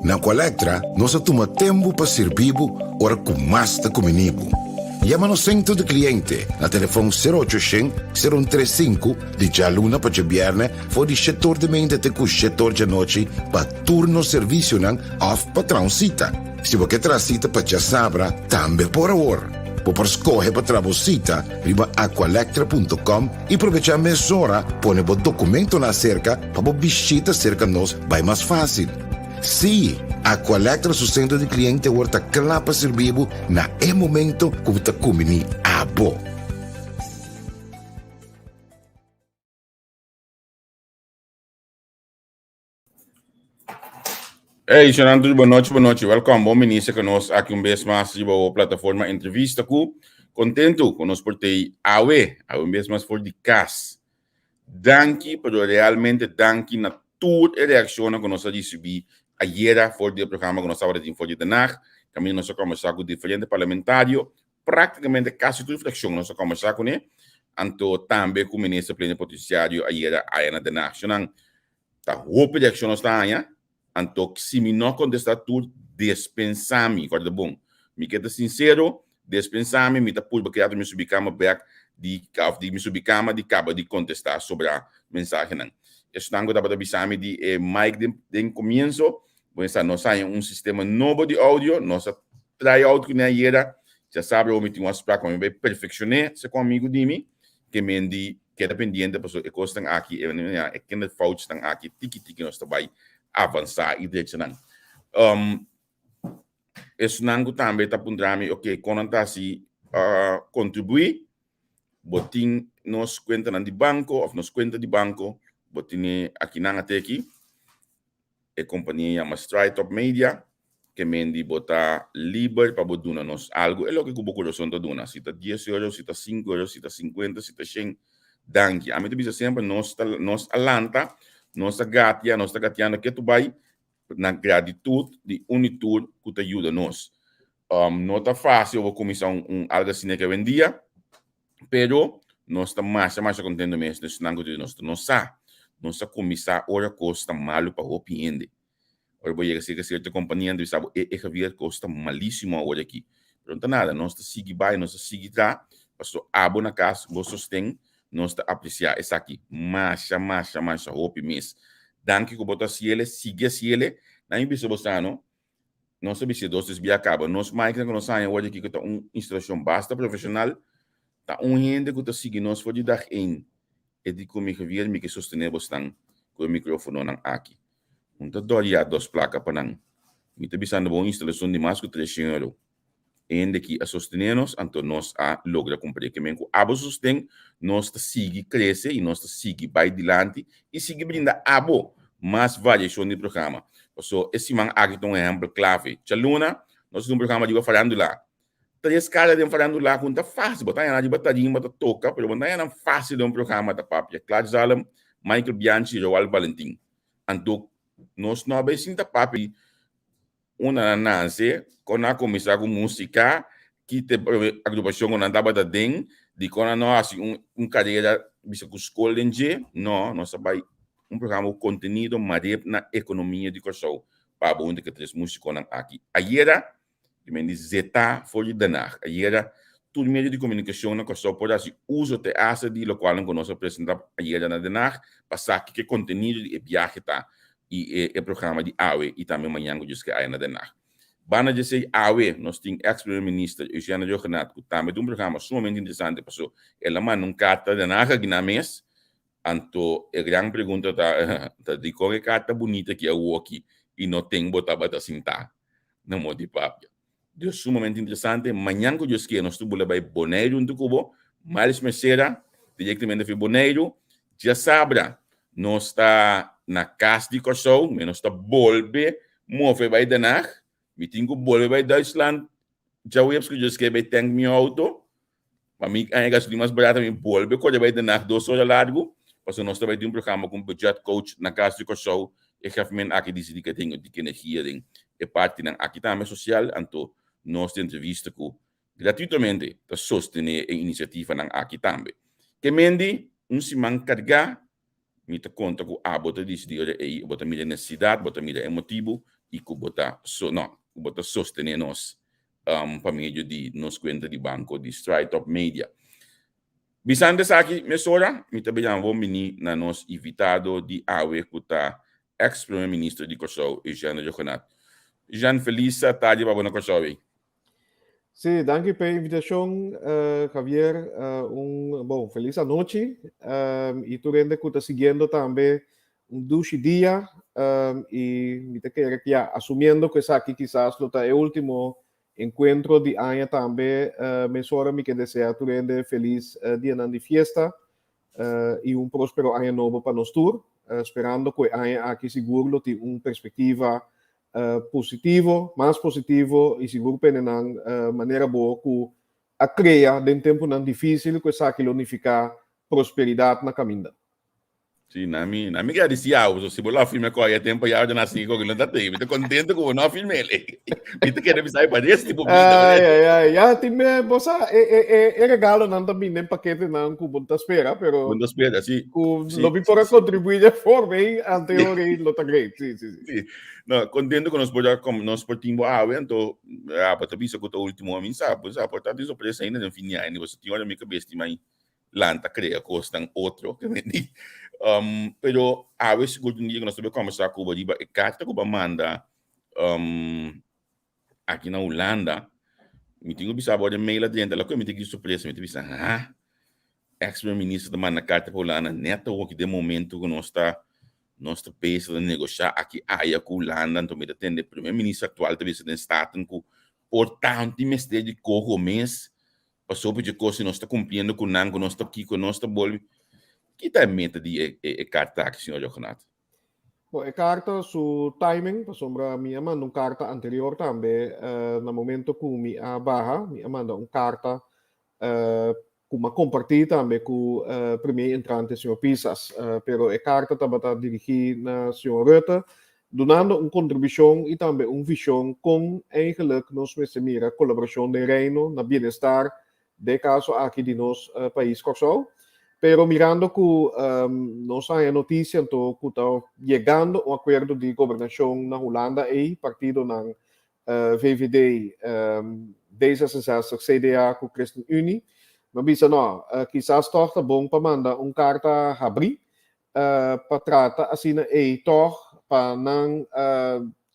Na Aqualectra nos a tuma tempu pa sirbi bo ora ku mas ta kumini bo. Yama nos sentro di kliente na telefon sero ocho shen, sero un tres sinku di djaluna pa djabièrnè for di shete or di meinta te ku shete or djanochi pa tur nos servisionan òf pa traha un sita. Si bo ke traha sita pa djasabra tambe por awor. Bo por skohe pa traha bo sita riba aqualectra punto com i probechá mesora pone bo dokumentonan aserka pa bo bishita serka nos bai mas fásil. Sí, Aqualectra su sentro di kliente awor ta kla pa sirbi bo na e momento ku bo ta kumbiní abo. Hey, Shanan Tur, bon nochi, bon nochi. Welkom, bon minister que nos aqui un vez mas riba o plataforma entrevista ku contento ku nos por tei awe, awe un vez mas for di cas. Danki, pero realmente danki na tur e reaccionnan ku nos a ricibi ayera for di e programa ku nos tabata tin for di Den Haag. Caminda nos a conversa ku diferente parlamentario, prácticamente casi tur fraccion nos a conversa kuné, anto tambe ku minister plenipotenciario ayera aya na Den Haag. Shanan, Ta hopi reaccion nos ta haña, anto si mi no contesta tur, despensa mi, corda bon. Mi ke ta sincero, despensa mi, mi ta purba keda mi subi cama bek di of di mi subi cama di caba di contesta sobra mensahenan. Esnan cu tabata bisa mi di e mic den den comienzo, bo sa nos haña un sistema nobo di audio, nos a try out cune ayera, ya sabi awor mi tin un afspraak pa mi bay perfeccione se cu amigo di mi, ke men di Keda pendiente pasobra e kosnan aki, e e kinderfoutjesnan aki, tiki tiki nos ta bai avansá i drecha nan. Um, esnan ku tambe ta puntra mi, ok, kon nan ta hasi uh, kontribuí? Bo tin nos kuentanan di banko òf nos kuenta di banko, bo tene akinan ateki. E kompania yama Stride Top Media, ke men di bo ta liber pa bo duna nos algu, e loke ku bo kurason ta duna, si ta dies euro, si ta sinku euro, si ta sinkuenta, si ta shen, danki. Ami ta bisa semper nos ta nos a lanta, nos a gatia, nos ta gatiando ketu bai na gratitut di un i tur ku ta yuda nos. No ta fásil bo kuminsá un un algu asina ke awendia, Pero nos ta masha masha contento mes den esnan cu ta di nos. Nos sa, nos a cuminsa ora cos ta malo pa hopi hende. Ora bo yega cerca cierto compania nan ta bisa bo, e e Javier cos ta malisimo awor aki. Pero no ta nada, nos ta sigui bay, nos ta sigui tra, pasobra abo na cas bo sosten, nos ta aprecia esaki masha masha masha hopi mes. Danki cu bo ta haciele, sigui haciele. Nan mi bisa bo sa no, Nos ta bis'é dos tres bia kaba. Nos maiknan ku nos haña wòrdu aki ku ta un instalashon basta profeshonal, ta un hende ku ta sigui nos for di dag ein. E di ku mi Javier mi ke sostené bosnan ku e mikrofononan aki. Un ta dòriá dos plaka pa nan. Mi ta bisando bo un instalashon di mas ku 300 euro. Hende ki a sostené nos, anto nos a logra kumpré. Ke men ku abo sosten, nos ta sigui krese i nos ta sigui bai dilanti i sigui brinda abo mas variashon di programa. Paso e siman aki ta un ehèmpel klave. Djaluna nos tin un programa riba farándula. Tres kara den farándula ku no ta fásil. Bo ta haña nan riba tarima ta toka, pero bo no ta haña nan fásil den un programa ta papia. Clark Zalm, Michael Bianchi i Roald Valentin. Anto nos no a bai sinta papia di Unda nan nase, kon nan a kuminsá ku músika, ki te promé agrupashon ku nan tabata den, dikon nan no a hasi un un karera bisa ku skol den dje. No, nos a bai un programa ku kontenido marep na ekonomia di Kòrsou pa bo huntu ku e tres músikonan aki. Ayera, di men di zetá for di Den Haag. Ayera tur medio di komunikashon na Kòrsou por hasi uso te asta di lokualnan ku nos a presentá ayera na Den Haag pa sa kiko e kontenido di e biahe ta i e programa di awe i tambe mañan ku djis ke aya na Den Haag. Banda dje esei awe nos tin ex primer minister Eugene Rhuggenaath ku tambe tin un programa sumamente interesante paso el a manda un karta Den Haag aki nan mes anto e gran pregunta ta ta dikon e karta bunita aki awoki i no ten bo tabata sintá na modi papia. Dios sumamente interesante. Mañan ku Dios kier nos tur bula bai Boneiru huntu ku bo. Miles Mercera directamente fi Boneiru. Djasabra nos ta na kas di Kòrsou, me nos ta bolbe move bai Den Haag. Mi tin ku bolbe bai Duitsland djaweps ku Dios kier bai tank mi auto. Pa mi haña gasolina mas barata mi bolbe kore bai Den Haag dos ora largu, pasobra nos ta bai tin un programa ku un budget coach na Kas di Kòrsou. E gèfmen aki disidí ku e tin di energia den e partinan aki tambe sosial, anto nos ta entrevista ku gratuitamente ta sostené e inisiativanan aki tambe. Ke mendi un siman kargá, mi ta konta ku abo ta disidí ora ei, bo ta mira e nesesidat, bo ta mira e motibu. i ku bo ta so no ku bo ta sostené nos pa medio di nos kuenta di banko di Stride Top Media. Bisando esaki mesora mi ta beyama bon bini na nos invitado di awe ku ta ex Prome Minister di Kòrsou Eugène Rhuggenaath. Eugène, felis tardi pa bo na Kòrsou ei. Sí, danki p'e invitashon Javier. Un bon felis anochi i tur hende ku ta siguiendo tambe un dushi dia i mi ta kere ku ya asumiendo ku esaki kisas lo ta e ultimo Enkuentro di aña tambe mesora mi ke desea tur hende felis dianan di fiesta i un prospero aña nobo pa nos tur, sperando ku e aña aki sigur lo tin un perspektiva positivo, mas positivo i sigur penenan manera bo ku a krea den tempunan difisil ku esaki lo nifiká prosperidat na kaminda. Sí, na mi, na mi gradisi awo, so si bo lo a firme ko ya tempo ya na si ko no ta te, mi ta contento ku bo no a firme ele. Mi ta kere bisa pa des tipo vida. Ay, ay, ay, ya ti me bosa e e e e regalo nan ta bin den pakete nan ku bo ta spera, pero Bo ta spera, sí. Ku lo mi por a kontribuí de forma ei ante ora ei lo ta great. Sí, sí, sí. Sí. No, contento ku nos por a kom nos por tin bo awe, anto ya bo ta bisa ku ta ultimo mi sa, bo sa por ta tin sorpresa ainda den fin di aña, bo sa tin ora mi kabes tin mai lanta krea kosnan otro ke men di. Pero awe sigur un dia ku nos ta bai kombersá ku bo riba e karta ku bo a manda aki na Hulanda. Mi tin ku bisa bo den mail a drenta la ku mi ta ki sorpresa mi ta bisa ha ex primer minister ta manda karta pa Hulanda nèt awoki den momento ku nos ta bezig ta negoshá aki aya ku Hulanda anto mi ta tende primer minister aktual ta bisa den Staten ku por tantu tin mester di koho mes Pasobra dje kos si nos ta kumpliendo ku nan, ku nos ta kiko, nos ta bolbe. Ki ta e meta di e e karta aki, señor Rhuggenaath? Bo, e karta su timing, pasobra mi a manda un karta anterior tambe na momento ku mi a baha, mi a manda un karta ku mi a kompartí tambe ku premier entrante señor Pisas, pero e karta tabata dirigí na señor Rutte, dunando un kontribushon i tambe un vishon kon eigenlik nos mester mira kolaborashon den Reino na bienestar den e kaso aki di nos pais Kòrsou. Pero mirando ku nos a haña notisia anto ku ta yegando un akuerdo di gobernashon na Hulanda ei partidonan VVD, D66, CDA ku ChristenUnie, mi a bisa no, kisas tòg ta bon pa manda un karta habrí pa trata asina ei tòg pa nan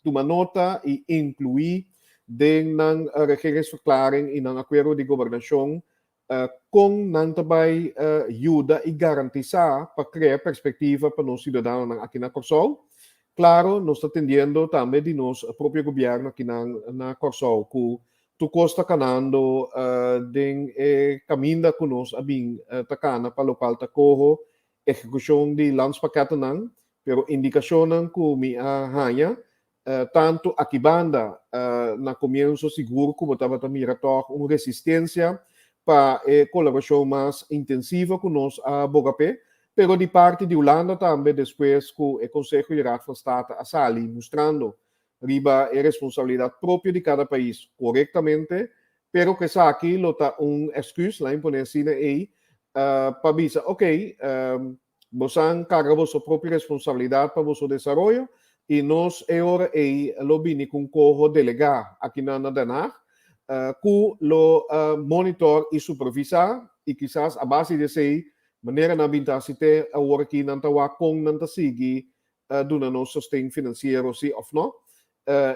tuma nota i inkluí den nan regeringsverklaring i nan akuerdo di gobernashon kon nan ta bai yuda i garantisá pa krea perspektiva pa nos siudadanonan aki na Kòrsou. Klaro, nos ta tendiendo tambe di nos propio gobièrnu aki na Kòrsou ku Tur kos ta kanando den e kaminda ku nos a bin ta kana pa lokual ta koho ehekushon di landspakketennan, pero indikashonnan ku mi a haña tantu aki banda na komienso sigur ku bo tabata mira tòg un resistensia pa e kolaborashon mas intensivo ku nos a boga p'e, pero di parti di Hulanda tambe despues ku e Konseho di Raad van State a sali mustrando riba e responsabilidad propio di cada pais corectamente, pero cu esaki lo ta un excuus, laat mi pone asina ey, pa bisa ok, bosan carga boso propio responsabilidad pa boso desaroyo y nos e ora ey lo bini cu un coho delega akinan na Den Haag cu lo monitor y supervisa y kisas a base di esey manera nan bin ta haci te awor aki nan ta wak con nan ta sigui duna nos sosten finansiero si òf nò.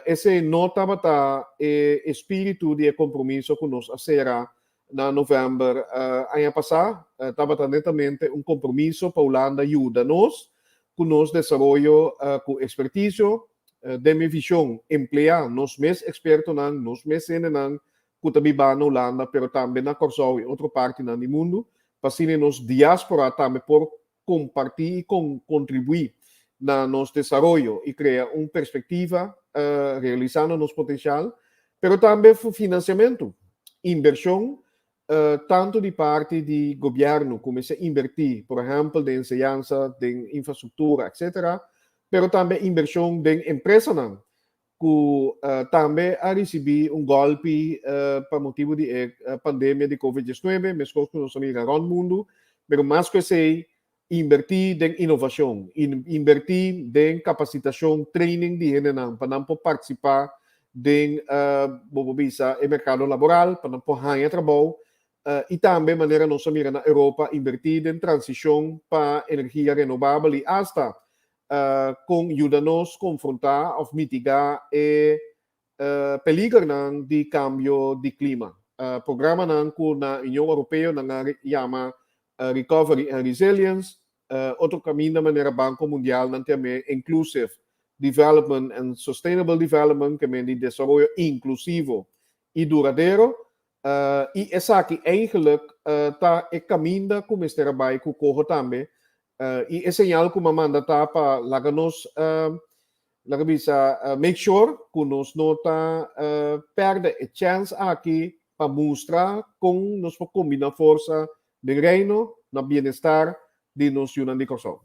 Esei no tabata e espíritu di e kompromiso ku nos a sera na novèmber aña pasá. Tabata netamente un kompromiso pa Hulanda yuda nos ku nos desaroyo ku ekspertisio. Den mi vishon, empleá nos mes ekspertonan, nos mes hendenan ku ta bibá na Hulanda, pero tambe na Kòrsou i otro partinan di mundu, pa asina nos diáspora tambe por kompartí i kontribuí na nos desaroyo i krea un perspektiva realisando nos potensial, pero tambe finansiamentu, inbershon tantu di parti di gobièrnu ku mester inbertí por ehèmpel den enseñansa, den infrastruktura etcetera, pero tambe inbershon den empresanan ku tambe a risibí un gòlpi pa motibu di e pandemia di Covid 19, meskos ku nos a mira rònt mundu. Pero mas ku esei, Invertí den inovashon, invertí den kapasitashon, training di hendenan pa nan por partisipá den bo por bisa e merkado laboral, pa nan por haña trabou i tambe manera nos a mira na Europa invertí den transishon pa energia renobabel i asta kon yuda nos konfrontá òf mitigá e peligernan di kambio di klima. Programanan ku na Union Europeo nan a yama Recovery and Resilience, otro kaminda manera Banko Mundial nan ta yam'é Inclusive Development and Sustainable Development, ke men di desaroyo inklusivo i duradero, i esaki eigenlik ta e kaminda ku mester a bai ku koho tambe, i e señal ku m'a manda ta pa laga nos laga bisa make sure ku nos no ta pèrdè e chèns aki pa mustra kon nos por kombiná forsa den Reino na bienestar di nos yunan di Kòrsou.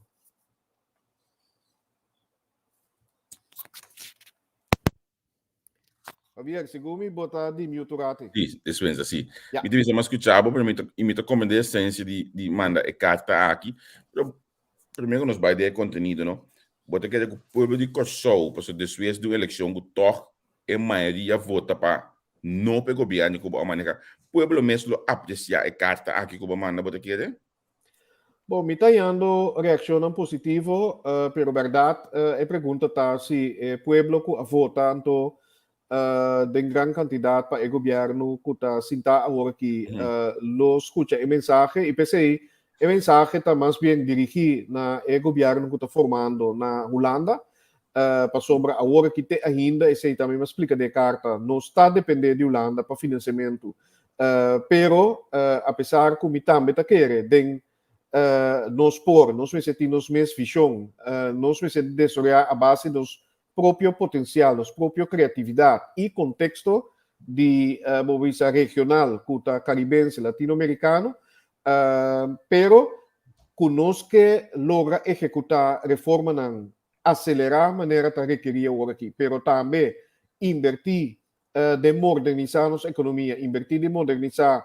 Javier, segun mi bo ta di mute un rati. Si, despensa, si. Mi ta bisa, mi a skucha bo, pero mi ta, i mi ta komprendé esensia di, di manda e karta aki. Pero primero ku nos bai den e kontenido, no? Bo ta kere ku pueblo di Kòrsou, pasobra despues di un elekshon ku tòg e mayoria vota pa no pa e gobièrnu ku bo a maneha, pueblo mes lo apresiá e karta aki ku bo a manda, bo ta kere? Bon, mi ta hañando reakshonnan positivo, pero bèrdat e pregunta ta si e pueblo ku a vota anto den gran kantidat pa e gobièrnu ku ta sintá awor aki lo skucha e mensahe i p'esei e mensahe ta mas bien dirigí na e gobièrnu ku ta formando na Hulanda pasobra awor aki te ainda esei tambe mi a splika den e karta nos ta dependé di Hulanda pa finansiamentu pero apesar ku mi tambe ta kere den nos por nos mester tin nos mes vishon nos mester desaroyá a base di nos propio potensial, nos propio kreatividat i konteksto di bo bisa regional ku ta karibense, latinoamerikano, pero ku nos ke logra ehekutá reformanan aselerá manera ta rekerí awor aki, pero tambe inbertí den modernisá nos ekonomia, inbertí den modernisá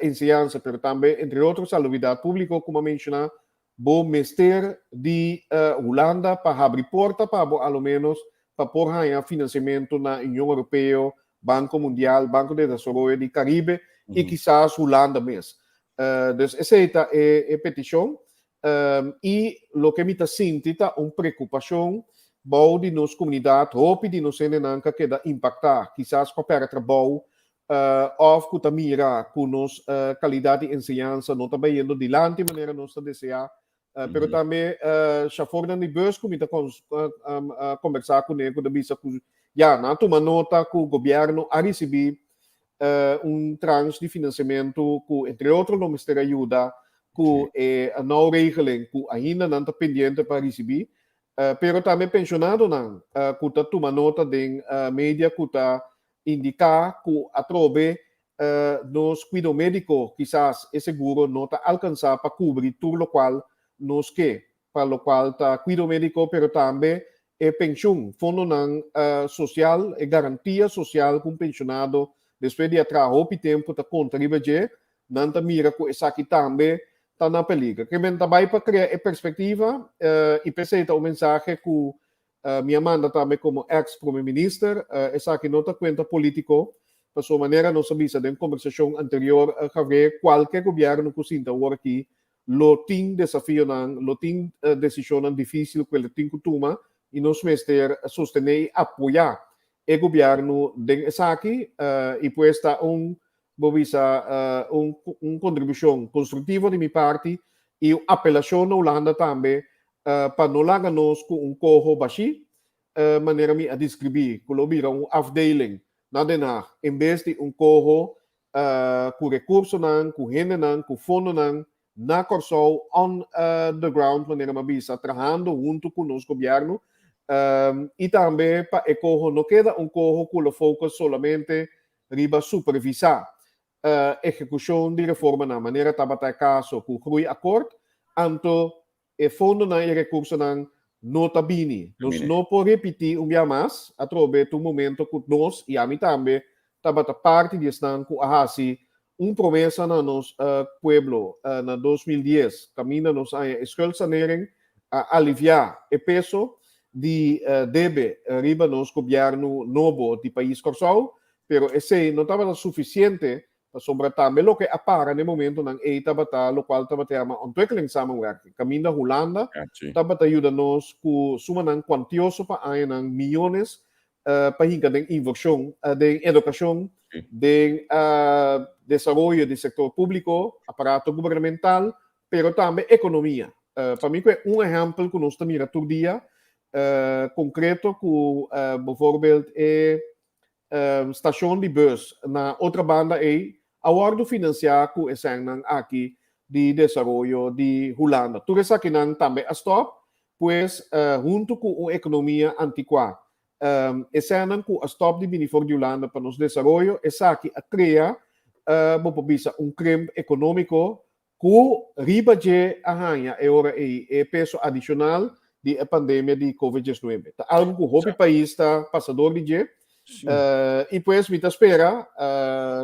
enseñansa, pero tambe entre otro salubridat públiko, komo a menshoná, bo mester di Hulanda pa habri porta pa bo a lo ménos pa por haña finansiamentu na Union Europeo, Banko Mundial, Banko de Desaroyo di Karibe i kisas Hulanda mes. Dus esei ta e petishon i loke mi ta sinti ta un preokupashon bou di nos komunidat, hopi di nos hendenan ka keda impaktá, kisas pa pèrdè trabou òf ku ta mira ku nos kalidat di enseñansa no ta bayendo dilanti manera nos ta deseá. Pero tambe shafornan di bus ku mi ta kombersá kuné ku ta bisa ku ya nan a tuma nota ku gobièrnu a risibí un tranche di finansiamentu ku entre otro lo mester a yuda ku e nauwregeling ku ainda nan ta pendiente pa risibí. Pero tambe penshonadonan ku ta tuma nota den media ku ta indiká ku atrobe nos kuido médiko kisas e seguro no ta alkansá pa kubri tur lokual nos ke, pa lokual ta kuido médiko pero tambe e penshun, fondonan sosial, e garantia sosial ku un penshonado despues di a traha hopi tempu ta konta riba dje, nan ta mira ku esaki tambe ta na peliger. Ke men ta bai pa krea e perspektiva i p'esei ta un mensahe ku Mi a manda tambe komo eks prome minister. Esaki no ta kuenta politiko, pasobra manera nos a bisa den kombersashon anterior, Javier, kualke gobièrnu ku sinta awor aki lo tin desafionan, lo tin desishonnan difísil ku el tin ku tuma i nos mester sostené i apoyá e gobièrnu den esaki i pues ta un bo bisa un un kontribushon konstruktivo di mi parti i un apelashon na Hulanda tambe pa no laga nos ku un koho bashí, manera mi a deskribí, ku lo bira un afdeling na Den Haag en bes di un koho ku rekursonan, ku hendenan, ku fondonan na Kòrsou on the ground manera mi a bisa, trahando huntu ku nos gobièrnu i tambe pa e koho no keda un koho ku lo focus solamente riba supervisá ehekushon di reformanan manera tabata e kaso ku Groeiakkoord, anto e fondonan i rekursonan no ta bini. Nos no por ripití un bia mas, atrobe ta un momento ku nos, i ami tambe, tabata parti di esnan ku a hasi Un promesa na nos pueblo na 2010, kaminda nos haña e schuldsanering, a aliviá e peso di debe riba nos gobièrnu nobo di pais Kòrsou, pero esei no tabata sufisiente pasobra tambe loke a para na e momentonan ei tabata lokual tabata yama ontwikkelingssamenwerking, kaminda Hulanda tabata yuda nos ku sumanan kuantioso pa añanan miyones pa hinka den invershon, den edukashon, den desaroyo di sektor públiko, aparato gubernamental, pero tambe ekonomia. Pa mi ku e un ehèmpel ku nos ta mira tur dia konkreto ku bijvoorbeeld e stashon di bus na Otrabanda ei a wòrdu finansiá ku e sènnan aki di desaroyo di Hulanda. Tur esakinan tambe a stòp, pues huntu ku un ekonomia antikuá. E sènnan ku a stòp di bini for di Hulanda pa nos desaroyo, esaki a krea, bo por bisa, un krimp ekonómiko Ku riba dje a haña e ora ei e peso adishonal di e pandemia di Covid 19. Ta algu ku hopi pais ta pasa dor di dje. I pues mi ta spera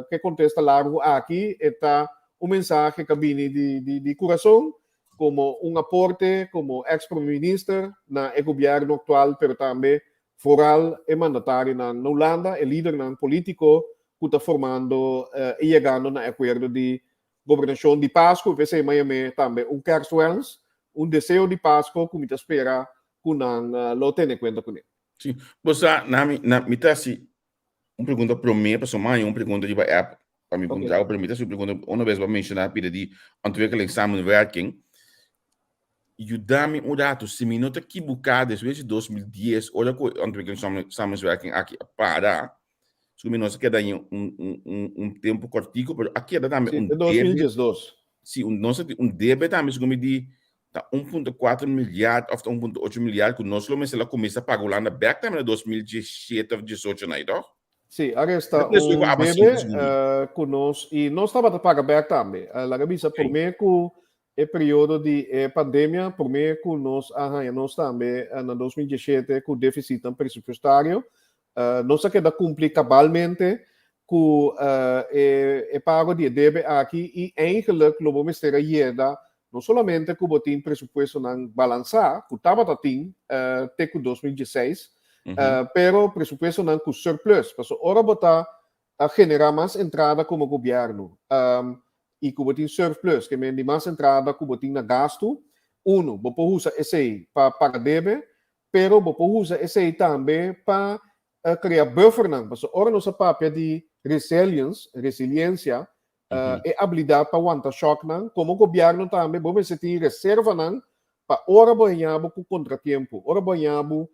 ku e kontesta largu aki e ta un mensahe ku a bini di kurason komo un aporte komo eks prome minister na e gobièrnu aktual pero tambe Foral e mandatarionan na Hulanda, e lidernan polítiko ku ta formando i yegando na e akuerdo di gobernashon di Pasku. P'esei mi a yam'é tambe un kerstwens, un deseo di Pasku ku mi ta spera ku nan lo tene kuenta kuné. Sí. Bo sa, na mi, na mi ta hasi un pregunta promé, pasobra mi a haña un pregunta riba app pa mi puntra bo, pero mi ta hasi un pregunta, una bes bo a menshoná pida di ontwikkelingssamenwerking. Yuda mi un ratu, si mi no ta kibuká, despues di 2010, ora ku e ontwikkelingssamenwerking aki a para, su mi nos a keda un, un, un, un tempu kòrtiku, pero a keda tambe Sí, un de debe. 2012. Sí, un, nos a tin un debe tambe, segun mi di, ta 1.4 miljard òf ta 1.8 miljard ku nos lo mester a kuminsá paga Hulanda bèk tambe na 2017 òf 18 na ei, tòg? Sí, a resta Despues un ku aba debe sinti, segun mi. Ku nos i nos tabata paga bèk tambe. Laga bisa promé ku E periodo di e pandemia, promé ku nos a haña nos tambe na 2017 ku défisitnan presupuestario, nos a keda kumpli kabalmente ku e pago di e debe aki i eigenlijk lo bo mester a yega no solamente ku bo tin presupuestonan balansá, ku tabata tin te ku 2016, pero presupuestonan ku surplus. Pasobra ora bo ta a generá mas entrada komo gobièrnu i ku bo tin surplus, ke men di mas entrada ku bo tin na gastu, unu, bo por usa esei pa paga debe, pero bo por usa esei tambe pa krea buffernan, pasobra ora nos a papia di resilience, resiliensia, e abilidat pa wanta shòknan, komo gobièrnu tambe bo mester tin reservanan pa ora bo haña bo ku kontratiempo, ora bo haña bo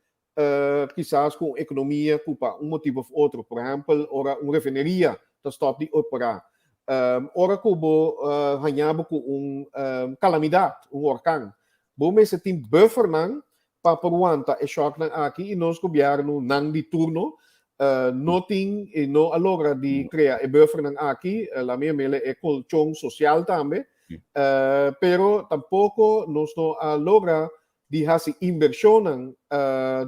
kisas ku un ekonomia ku pa un motibu òf otro, por ehèmpel ora un refineria ta stòp di operá, ora ku bo haña bo ku un kalamidat, un orkan, bo mester tin buffernan pa por wanta e shòknan aki i nos gobièrnunan di turno no tin i no a logra di krea e buffernan aki, laat mi yam'e e kolchon sosial tambe, pero tampoko nos no a logra di hasi invershonnan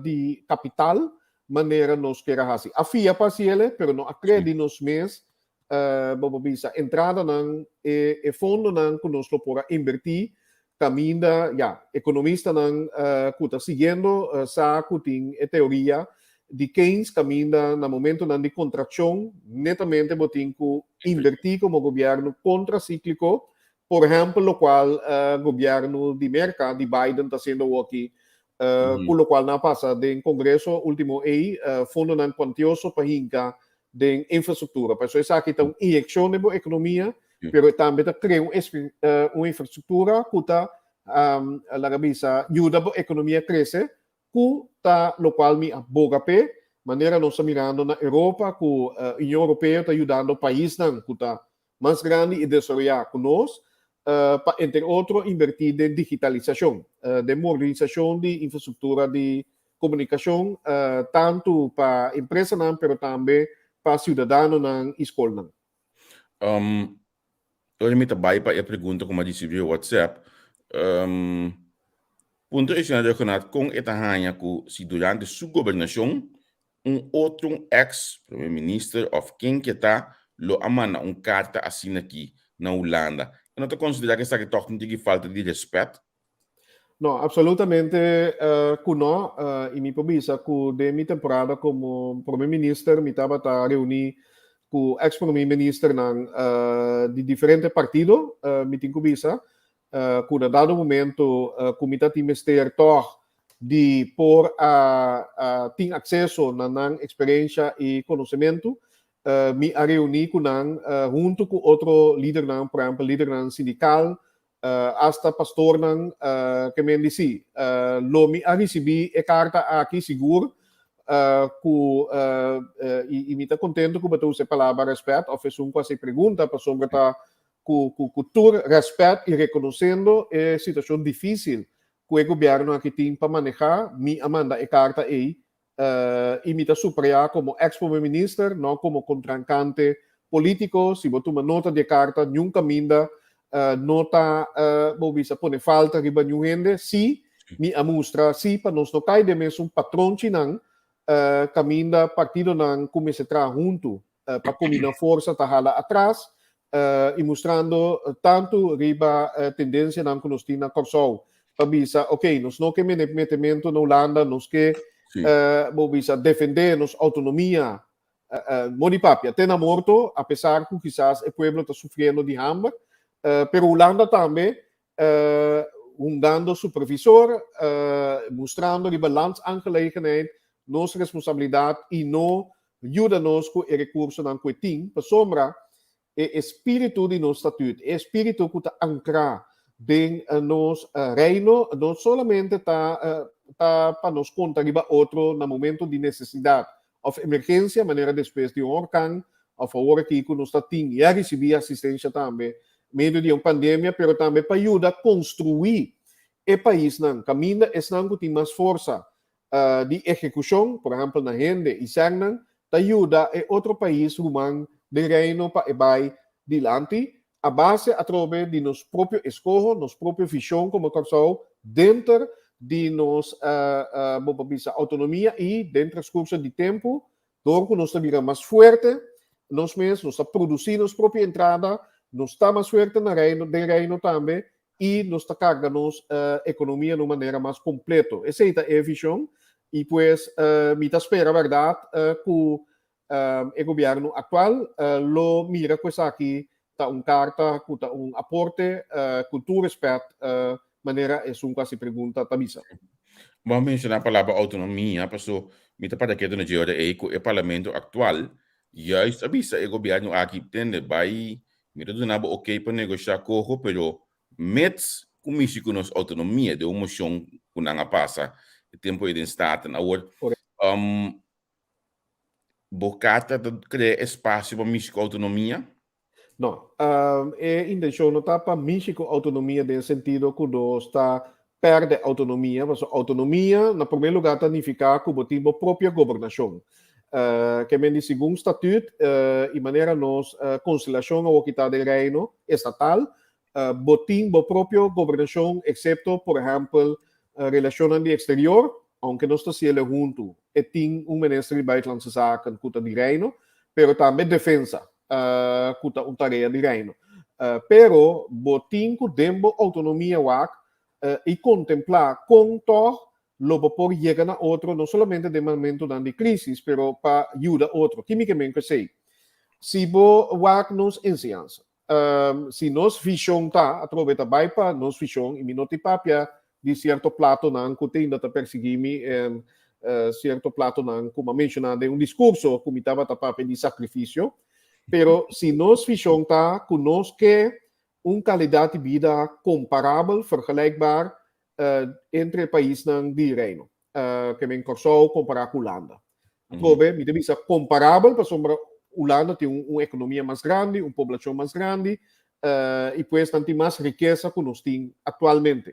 di kapital manera nos kier a hasi. A fia pa hasiele, pero no a krea di nos mes, bo por bisa, entradanan, e fondonan ku nos lo por a invertí kaminda, ya, ekonomistanan ku ta siguiendo sa ku tin e teoria di Keynes kaminda na momentonan di kontrakshon netamente bo tin ku invertí komo gobièrnu kontrasíkliko. Por ehempel locual gobierno di Merca, di Biden ta haciendo awoki, cu locual nan a pasa den Congreso ultimo ey, fondonan cuantioso pa hinca den infrastructura. Pasobra esaki ta un inyeccion den bo economia, pero tambe ta crea un infrastructura cu ta, laga bisa, yuda bo economia crece, Ku ta lokual mi a boga p'e, manera nos ta mirando na Europa ku Union Europeo ta yudando paisnan ku ta mas grandi i desaroyá ku nos pa entre otro inbertí den digitalisashon, den modernisashon di infrastruktura di komunikashon tantu pa empresanan pero tambe pa siudadanonan i skolnan. Ora mi ta bai pa e pregunta ku mi a risibí via WhatsApp, puntra e señor Rhuggenaath kon e ta haña ku si durante su gobernashon un otro un eks prome minister òf ken ke ta lo a manda un karta asina aki na Hulanda. E no ta konsiderá ku esaki tòg un tiki falta di rèspèt? No, absolutamente ku no. I mi por bisa ku den mi temporada komo Prome Minister mi tabata reuní ku eks Prome Ministernan di diferente partido. Mi tin ku bisa ku na dado momento ku mi ta tin mester tòg di por a tin akseso na nan eksperensha i konosementu, mi a reuní ku nan huntu ku otro lidernan, por ehèmpel lidernan sindikal, Hasta pastornan ke men di si. Lo mi a risibí e karta aki sigur ku i mi ta kontentu ku bo ta usa e palabra rèspèt òf esun ku hasi pregunta pasobra ta ku ku tur rèspèt i rekonosendo e situashon difísil ku e gobièrnu aki tin pa manehá mi a manda e karta ei i mi ta suprayá komo eks prome minister, no komo kontrankante polítiko. Si bo tuma nota di e karta, niun kaminda no ta, bo bisa, pone falta riba niun hende. Sí, mi a mustra sí pa nos no kai den mesun patronchinan kaminda partidonan ku mester traha huntu pa kombiná forsa ta hala atras i mustrando tantu riba tendensianan ku nos tin na Kòrsou pa bisa ok nos no ke metementu na Hulanda, nos ke bo bisa defendé nos outonomia modi papia te na morto apesar ku kisas e pueblo ta sufriendo di hamber, pero Hulanda tambe hungando supervisor, mustrando riba landsaangelegenheid nos responsabilidad y no yuda nos cu e recursonan cu e tin, pasobra e espiritu di nos statuut, e espiritu cu ta ancra den nos Reino, no solamente ta ta pa nos conta riba otro na momento di necesidad of emergencia, manera despues di un orkan of awor aki cu nos ta tin y a ricibi asistencia tambe medio di un pandemia, pero tambe pa yuda construi e paisnan caminda esnan cu tin mas forsa di ehecucion, por ehempel na hende y sènnan, ta yuda e otro pais ruman den Reino pa e bay dilanti a base atrobe di nos propio escoho, nos propio vision como Kòrsou denter di nos bo por bisa autonomia y den transcurso di tempo dor cu nos ta bira mas fuerte nos mes, nos ta produci nos propio entrada, nos ta mas fuerte na Reino, den Reino tambe y nos ta carga nos economia na un manera mas completo. Esey ta e vision y pues mi ta spera berdad cu E gobièrnu aktual lo mira ku esaki ta un karta ku ta un aporte ku tur respèt manera esun ku hasi pregunta ta bisa. Bo a menshoná palabra outonomia, paso mi ta para ketu na dje ora ei ku e parlamento aktual juist a bisa e gobièrnu aki, tende, bai, mi ta duna bo okey pa negoshá koho, pero mits ku mishi ku nos outonomia den un moshon ku nan a pasa e tempu ei den Staten. Awor, Bo karta ta krea espasio pa mishi ku outonomia? No. E intenshon no ta pa mishi ku outonomia den sentido ku nos ta pèrdè outonomia, pasobra outonomia na promé lugá ta nifiká ku bo tin bo propio gobernashon. Ke men di segun statüt i manera nos konstelashon awor ki ta den Reino estatal, bo tin bo propio gobernashon eksepto por ehèmpel relashonnan di eksterior, ounke nos ta siele huntu e tin un minister di Buitenlandse Zaken ku ta di Reino, pero tambe Defensa ku ta un tarea di Reino. Pero bo tin ku den bo outonomia wak i kontemplá kon tòg lo bo por yega na otro no solamente den momentunan di krísis pero pa yuda otro. Ki mi ke men ku esei? Si bo wak nos enseñansa, si nos vision ta, atrobe ta bai pa nos vision, i mi no tin papia di cierto platonan cu te inda ta persegui mi, cierto platonan cu m'a menciona den un discurso cu mi tabata papia di sacrificio, pero si nos vision ta cu nos ke un calidad di bida comparabel, vergelijkbaar, entre e paisnan di Reino, ke men Kòrsou kompará ku Hulanda. Atrobe mi ta bisa komparabel pasobra Hulanda tin un ekonomia mas grandi, un poblashon mas grandi i pues nan tin mas rikesa ku nos tin aktualmente.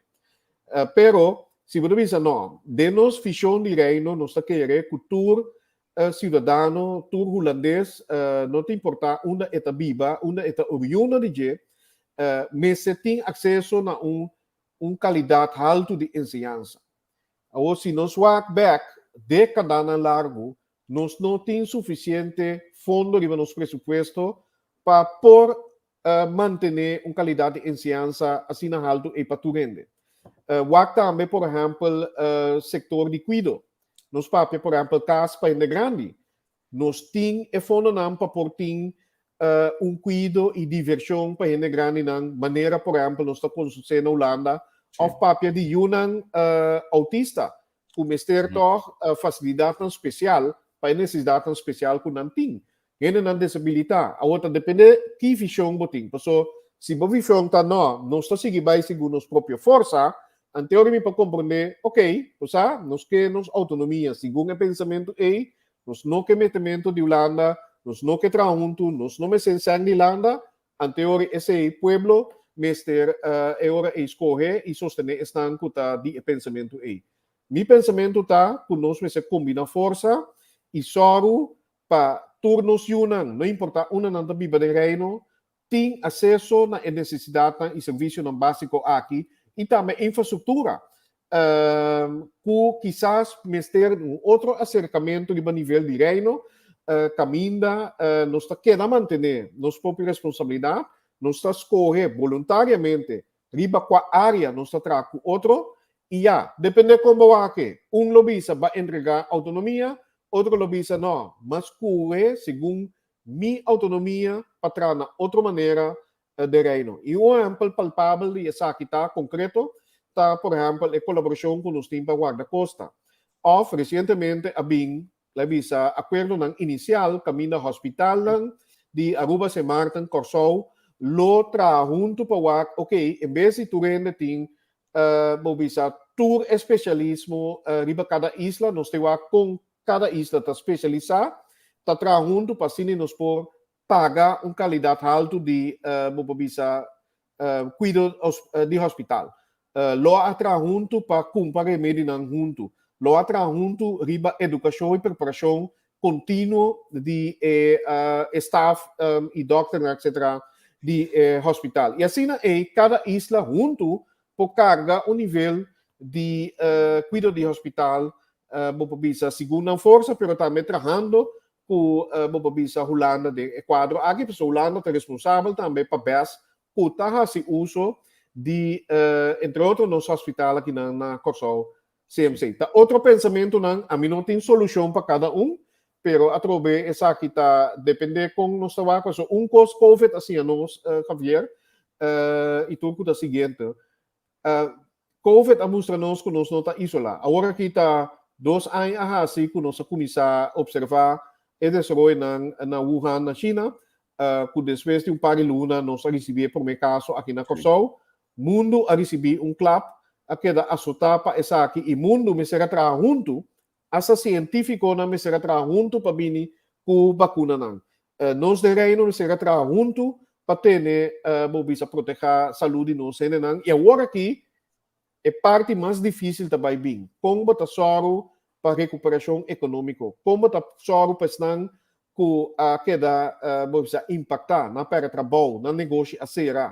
Pero si bo ta bisa no, den nos vishon di Reino nos ta kere ku tur siudadano, tur hulandes, no ta importá unda e ta biba, unda e ta oriundo di dje, mester tin akseso na un un kalidat haltu di enseñansa. Awor si nos wak bek dékadanan largu, nos no tin sufisiente fondo riba nos presupuesto. pa por mantené un kalidat di enseñansa asina haltu ei pa tur hende. Wak tambe por ehèmpel sektor di kuido. Nos papia por ehèmpel kas pa hende grandi. Nos tin e fondonan pa por tin un kuido i divershon pa hende grandinan manera por ehèmpel nos ta konsosé na Hulanda òf papia di yunan outista ku mester tòg fasilidatnan spesial pa e nesesidatnan spesial ku nan tin. Hendenan desabilitá. Awor ta dependé ki vishon bo tin. Paso si bo vishon ta no, nos ta sigui bai segun nos propio forsa, ante ora mi por komprondé, okey, bo sa, nos ke nos outonomia segun e pensamentu ei, nos no ke metementu di Hulanda, nos no ke traha huntu, nos no mester sèn di Hulanda, ante ora esei pueblo mester e ora ei skohe i sostené esnan ku ta di e pensamentu ei. Mi pensamentu ta ku nos mester kombiná forsa i sòru pa tur nos yunan, no importá unda nan ta biba den Reino, tin aseso na e nesesidatnan i servisionan básiko aki i tambe infrastruktura ku kisas mester di un otro aserkamentu riba nivel di Reino kaminda nos ta keda mantené nos propio responsabilidat, nos ta skohe boluntariamente riba kua área nos ta traha ku otro i ya, dependé kon bo wak, un lo bisa ba entregá outonomia, otro lo bisa no, mas skohe segun mi outonomia pa traha na otro manera den Reino. I un ehèmpel palpabel di esaki ta konkreto ta por ehèmpel e kolaborashon ku nos tin pa Guardakosta. Òf resientemente a bin, la bisa, akuerdonan inisial kaminda hòspitalnan di Aruba, Sint Maarten, Kòrsou lo traha huntu pa wak, oke, en bes di tur hende tin bo bisa tur e spesialismo riba kada isla, nos tin wak kon kada isla ta spesialisá, ta traha huntu pa asina nos por paga un kalidat haltu di bo por bisa kuido di hospital. Lo a traha huntu pa kumpra remedinan huntu. Lo a traha huntu riba edukashon i preparashon kontinuo di e staf i dòkternan etsetera di e hospital. I asina ei kada isla huntu por karga un nivel di kuido di hospital bo por bisa segun nan forsa pero tambe trahando ku bo por bisa Hulanda den e kuadro aki pasobra Hulanda ta responsabel tambe pa bes ku ta hasi uso di entre otro nos hospital akinan na Kòrsou CMC. Ta otro pensamentunan, ami no tin solushon pa kada un, pero atrobe esaki ta depende kon nos ta wak pasobra un kos covid a siña nos Javier i tur ku ta siguiente. Covid a mustra nos ku nos no ta isolá. Awor aki ta dos aña a hasi ku nos a kuminsá opservá e desaroyonan na Wuhan na China, ku despues di un par di luna nos a risibí e promé kaso aki na Kòrsou. Mundu a risibí un klap, a keda asotá pa esaki i mundu mester a traha huntu, asta sientífikonan mester a traha huntu pa bini ku bakunanan. Nos den Reino mester a traha huntu pa tene, bo bisa, protehá salú di nos hendenan. I awor aki e parti mas difísil ta bai bin. Kon bo ta sòru pa rekuperashon ekonómiko? Kon bo ta sòru pa esnan ku a keda, bo bisa, impaktá, nan a pèrdè trabou, nan negoshi a sera,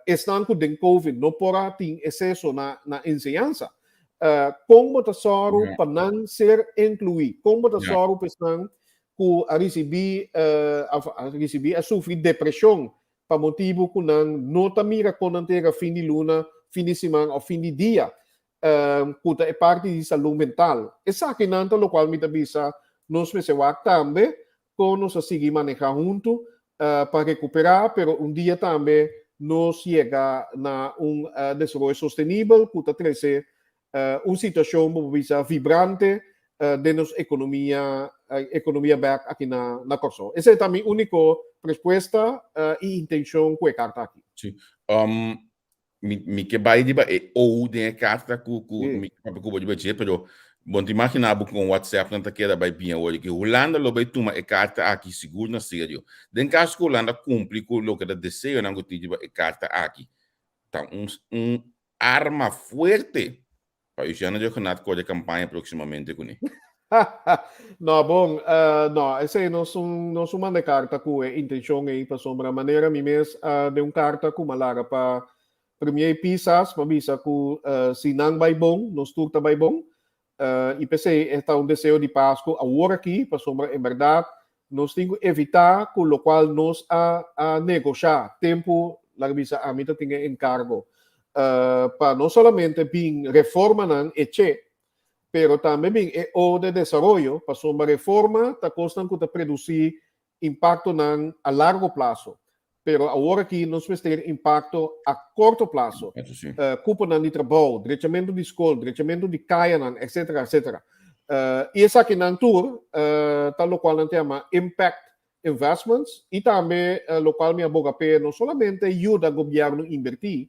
esnan ku den covid no por a tin eseso na na enseñansa? Kon bo ta sòru pa nan ser inkluí? Kon bo ta sòru pa esnan ku a risibí a risibí a sufri depreshon pa motibu ku nan no ta mira kon nan ta yega fin di luna, fin di siman òf fin di dia, ku ta e parti di salú mental. Esakinan ta lokual mi ta bisa nos mester wak tambe kon nos a sigui manehá huntu pa rekuperá, pero un dia tambe nos yega na un desaroyo sostenibel ku ta trese un situashon bo por bisa vibrante den nos ekonomia ekonomia bèk aki na na Kòrsou. Esei ta mi úniko respuesta i intenshon ku e karta aki. Sí. Mi mi ke bai riba e O den e karta ku ku mi ke papia ku bo riba dje, pero bo no ta imaginá bo kon WhatsApp nan ta keda bai bien awor aki. Hulanda lo bai tuma e karta aki sigur na serio. Den kaso ku Hulanda kumpli ku loke ta deseonan ku tin riba e karta aki, ta un un arma fuerte pa Luciano Rhuggenaath kore kampaña próksimamente kuné. No, bon, no, esei no un, no un manda karta ku e intenshon ei, pasobra manera mi mes a den un karta ku mi a laga pa Premier Pisas, mi a bisa ku si nan bai bon, nos tur ta bai bon. I p'esei e ta un deseo di Pasku awor aki, pasobra en bèrdat Nos tin ku evitá ku lokual nos a a negoshá tempu, laga bisa ami ta tin e enkargo, pa no solamente bin reformanan eché, pero tambe bin e O de desaroyo, pasobra reforma ta kosnan ku ta produsí impaktonan a largo plaso. Pero awor aki nos mester impakto a korto plaso, kuponan di trabou, drechamentu di skol, drechamentu di kayanan, etcetera, etcetera. I esakinan tur ta lokual nan ta yama impact investments i tambe lokual mi a boga p'e no solamente yuda gobièrnu inbertí,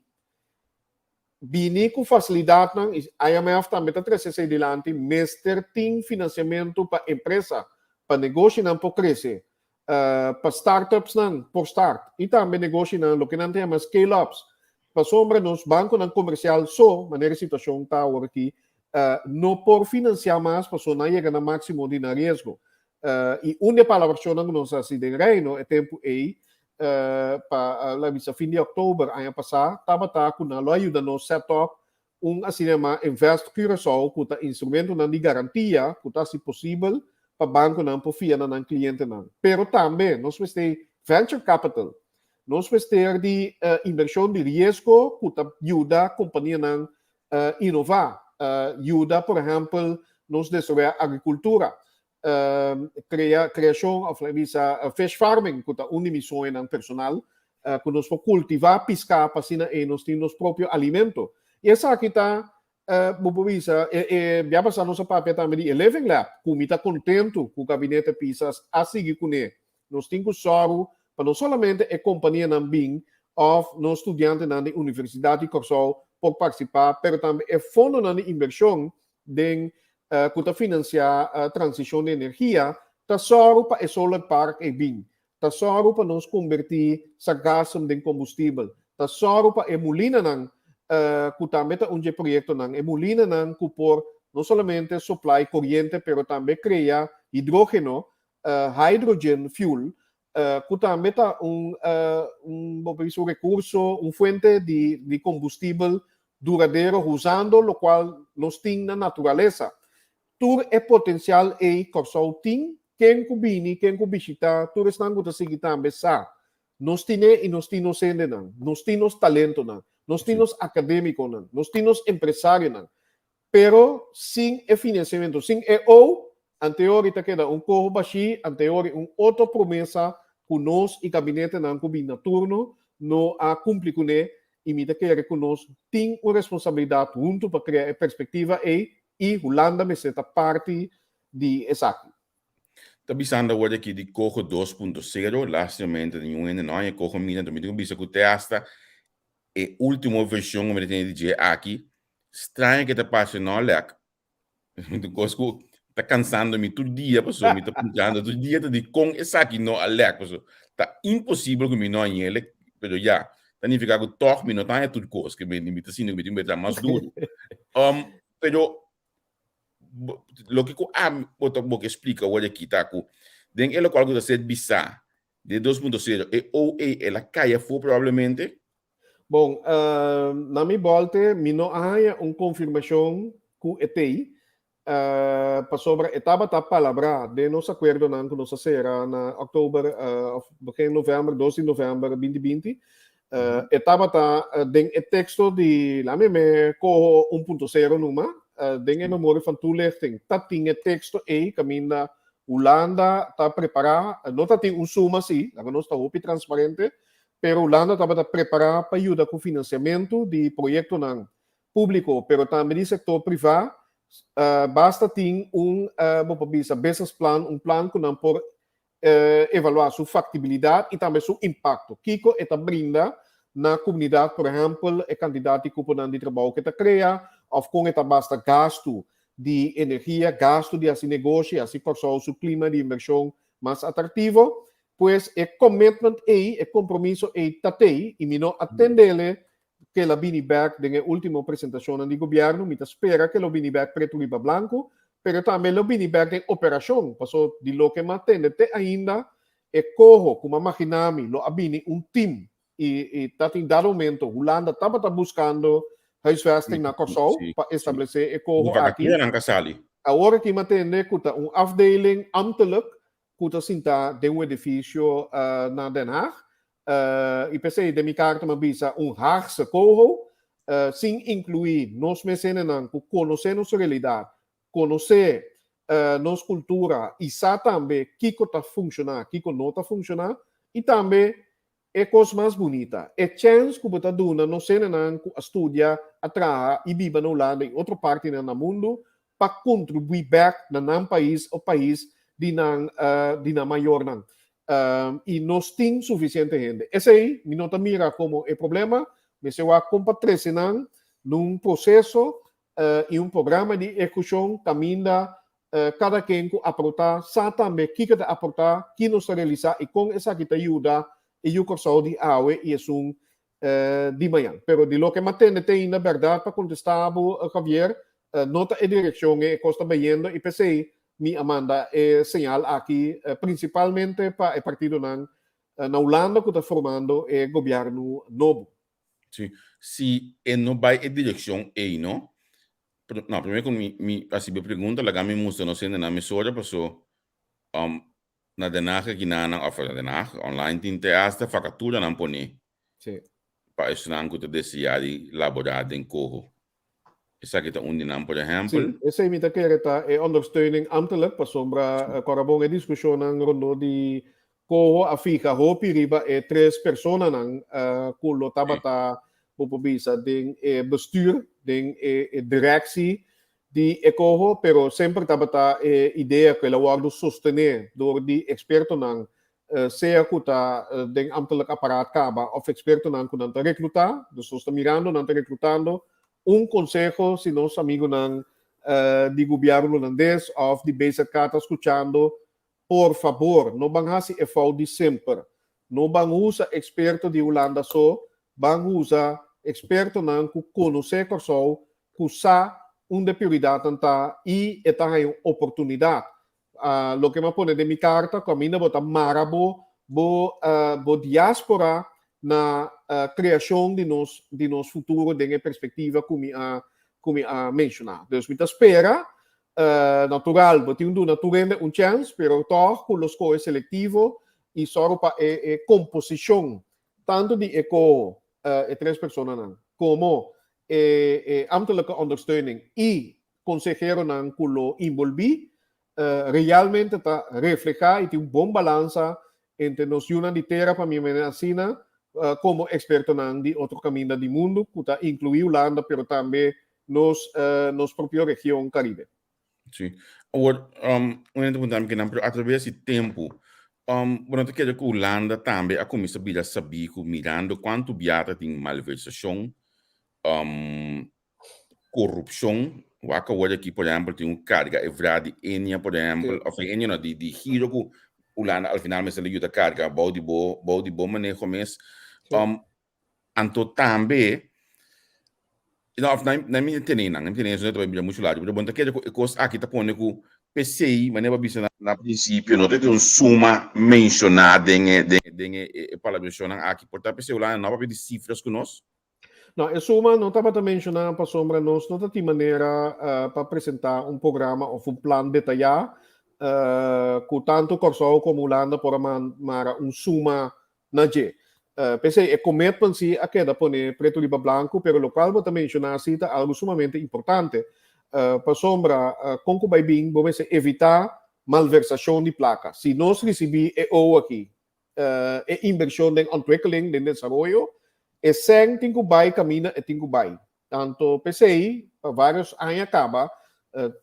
bini ku fasilidatnan i IMF tambe ta trese esei dilanti, mester tin finansiamentu pa empresa, pa negoshinan por krese, pa startupsnan por start i tambe negoshinan loke nan ta yama scale-ups. Pasobra nos bankonan komersial so, manera e situashon ta awor aki, no por finansiá mas pasobra nan a yega na máksimo di nan riesgo. I un di e palabrashonnan ku nos a hasi den Reino e tempu ei, pa la bisa fin di òktober aña pasá, tabata ku nan lo a yuda nos set up un asina yamá Invest Curaçao ku ta instrumentonan di garantia ku ta hasi posibel pa bankonan por fia na nan klientenan. Pero tambe nos mester venture capital, nos mester di invershon di riesgo ku ta yuda kompanianan inová, yuda por ehèmpel nos desaroyá agrikultura, krea kreashon òf laga bisa fish farming ku ta un di mi soñonan personal ku nos por kultivá piská pa asina ei nos tin nos propio alimento. I esaki ta bo por bisa e e bia pasá nos a papia tambe di e living lab ku mi ta kontentu ku gabinete Pisas a sigui kuné. Nos tin ku sòru pa no solamente e kompanianan bin òf nos studiantenan di Universidat di Kòrsou por partisipá pero tambe e fondonan di inbershon den ku ta finansiá transishon di energia, ta sòru pa e solar park ei bin, ta sòru pa nos kombertí sargasum den kombustibel, ta sòru pa e mulinanan, ku tambe ta un dje proyektonan, e mulinanan ku por no solamente supply koriente pero tambe krea hidrógeno, hydrogen fuel, ku tambe ta un un bo por bisa un rekurso, un fuente di di kombustibel duradero usando lokual nos tin na naturalesa. Tur e potensial ei Kòrsou tin, ken ku bini, ken ku bishitá, tur esnan ku ta sigui tambe sa. Nos tin'é i nos tin nos hendenan, nos tin nos talentonan, nos tin nos akadémikonan, nos tin nos empresarionan. Pero sin e financiamento, sin e O, anteori ta keda un coho bashí, anteori un otro promesa cu nos y gabinetenan cu bin na turno no a cumpli cune y mi ta kere cu nos tin un responsabilidad hunto pa crea e perspectiva ey y Hulanda mester ta parti di esaki. Ta bisando awor aki di coho 2.0, lastimamente ningun hende no haña coho mira, enton mi tin cu bisa cu te hasta e ultimo version cu mi ta tene di dje aki, straño ke ta parce no lek. Mi ta kos ku ta kansando mi tur dia paso mi ta puntrando tur dia ta di kon esaki no a lek paso ta imposibel ku mi no a ñele pero ya ta nifiká ku tòg mi no ta haña tur kos ke mi mi ta sinti ku mi tin ku bira mas duru. Pero loke ku ami bo ta bo ke splika awor aki ta ku den e lokual ku ta ser bisá den 2.0 e OA el a kai afó probablemente. Bon, na mi bolte mi no a haña un konfirmashon ku e t'ei, pasobra e tabata palabrá den nos akuerdonan ku nos a sera na òktober òf begin novèmber, 2 di novèmber 2020. E tabata den e teksto di, laat mi koho 1.0 numa, den e memoria van toelichting ta tin e teksto ei kaminda Hulanda ta prepará, no ta tin un suma sí, laga nos ta hopi transparente, pero Hulanda tabata prepará pa yuda ku finansiamentu di proyektonan públiko, pero tambe di sektor privá, basta tin un, bo por bisa, business plan, un plan ku nan por evaluá su faktibilidat i tambe su impakto. Kiko e ta brinda na komunidat, por ehèmpel, e kantidat di kuponan di trabou ku e ta krea òf kon e ta basta gastu di energia, gastu di hasi negoshi, hasi Kòrsou su klima di invershon mas atraktivo. Pues e commitment ei, e compromiso ei ta tei y mi no a tendele ke la bini bek den e ultimo presentacionnan di gobierno. Mi ta spera ke lo bini bek pretu riba blanco, pero tambe lo bini bek den operacion, paso di loke mi a tende te ainda e coho cu mi a magina mi lo a bini un team y y ta tin dado momento Hulanda tabata buscando huisvesting na Kòrsou pa establece e coho aki. Vacaturanan ka sali. Awor aki mi a tende cu ta un afdeling ambtelijk. ku ta sintá den un edifisio na Den Haag. I p'esei den mi karta mi a bisa un Haagse coho, sin inkluí nos mes hendenan ku konosé nos realidat, konosé nos kultura i sa tambe kiko ta funshoná, kiko no ta funshoná, i tambe e kos mas bunita, e chèns ku bo ta duna nos hendenan ku a studia, a traha i biba na Hulanda i otro partinan na mundu pa kontribuí bèk na nan pais o pais di nan di nan mayornan. I nos tin sufisiente hende. Esei mi no ta mira komo e problema, mester wak kon pa trese nan na un proseso i un programa di ehekushon kaminda kada ken ku aportá sa tambe kiko ta aportá, ki nos ta realisá i kon esaki ta yuda e yu Kòrsou di awe i esun di mañan. Pero di loke mi a tende te ainda bèrdat pa kontestá bo, Javier, no ta e direkshon e kos ta bayendo i p'esei mi a manda e señal aki prinsipalmente pa e partidonan na Hulanda ku ta formando e gobièrnu nobo. Si, si e no bai e direkshon ei, no? No, primero ku mi hasi bo pregunta, laga mi mustra nos hendenan mesora paso na Den Haag aki nan, òf na Den Haag, online tin te hasta vakaturanan pone pa esnan ku ta deseá di laborá den koho. Esaki ta un di nan, por ehèmpel. Sí, esei mi ta kere ta e ondersteuning ambtelijk, pasobra kòrda bon e diskushonnan rondó di koho a fiha hopi riba e tres personanan ku lo tabata, bo por bisa, den e bestuur, den e directie di e koho, pero semper tabata e idea ku el a wòrdu sostené dor di ekspertonan, sea ku ta den ambtelijk aparaat kaba òf ekspertonan ku nan ta reklutá. Dus nos ta mirando, nan ta reklutando un konseho si nos amigunan di gobièrnu hulandes òf di BZK ta skuchando, por fabor no ban hasi e fout di semper. No ban usa eksperto di Hulanda so, ban usa ekspertonan ku konosé Kòrsou, ku sa unda e prioridatnan ta i e ta haña un oportunidat. Loke mi a pone den mi karta, ku aminda bo ta mara bo bo bo diaspora na kreashon di nos di nos futuro den e perspektiva ku mi a ku mi a menshoná. Dus mi ta spera, natural bo tin duna tur hende un chèns, pero tòg ku lo skohe selektivo i sòru pa e e komposishon tantu di e koho, e tres personanan, komo e e ambtelijke ondersteuning i konseheronan ku lo inbolbí realmente ta reflehá i tin un bon balansa entre nos yunan di tera pa mi manera asina komo ekspertonan di otro kaminda di mundu ku ta inkluí Hulanda pero tambe nos nos propio region Karibe. Sí. Awor, un hende ta puntra mi kinan, pero atraves di tempu, bo no ta kere ku Hulanda tambe a kuminsá bira sabí ku mirando kuantu bia ta tin malversashon, korupshon, wak awor aki por ehèmpel tin un karga e vra di Enia por ehèmpel, òf Enia no, di giro ku Hulanda al final mester a yuda karga bou di bo bou di bo maneho mes. Anto tambe, no òf nan mi tene nan, mi tene eso ta bai bira muchu largu, pero bo no ta kere ku e kos aki ta pone ku p'esei manera bo a bisa na prinsipio no ta tin un suma menshoná den e den e palabrashonnan aki, por ta p'esei Hulanda no a papia di sifras ku nos? No, e suma no tabata menshoná pasobra nos no ta tin manera pa presentá un programa òf un plan detayá ku tantu Kòrsou komo Hulanda por a mara un suma na dje. P'esei e commitment si a keda pone pretu riba blanku, pero lokual bo ta menshoná si ta algu sumamente importante pasobra kon ku bai bin bo mester evitá malversashon di plaka. Si nos risibí e owo aki e invershon den ontwikkeling, den desaroyo, e sèn tin ku bai kaminda e tin ku bai. Tanto p'esei, pa vários aña kaba,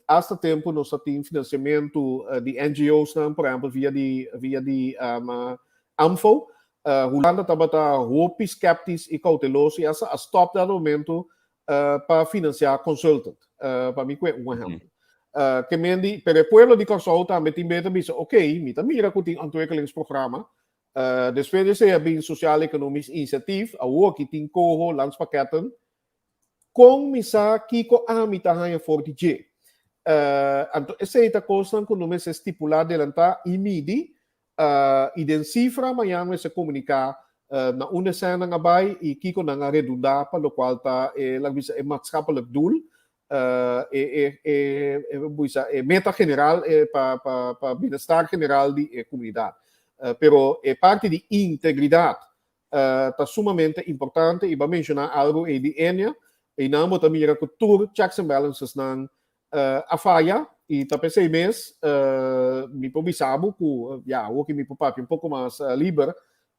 asta tempu nos a tin finansiamentu di NGOsnan, por ehèmpel via di via di AMFO. Hulanda tabata hopi skèptis i kouteloso i asta a stòp dado momentu pa finansiá consultant, pa mi kue un ehèmpel. Ke men di, pero e pueblo di Kòrsou tambe tin beta bisa, ok, mi ta mira ku tin ontwikkelingsprogramma, despues di esei a bin Sociaal Economisch Initiatief, awor aki tin Coho, Landspakketten, kon mi sa kiko ami ta haña for di dje? Anto esei ta kosnan ku no mester stipulá delantá i midi, I den sifra mañan mester komuniká na unda esènnan a bai i kiko nan a redundá pa lokual ta e, laga bisa, e maatschappelijk doel. E e e e buisa e meta general e pa pa pa bienestar general di e komunidat. Pero e parti di integridat ta sumamente importante i bo a menshoná algu ei di Enia, einan bo ta mira ku tur checks and balances nan a faya i ta p'esei mes mi por bisa bo ku ya awor ki mi por papia un poko mas liber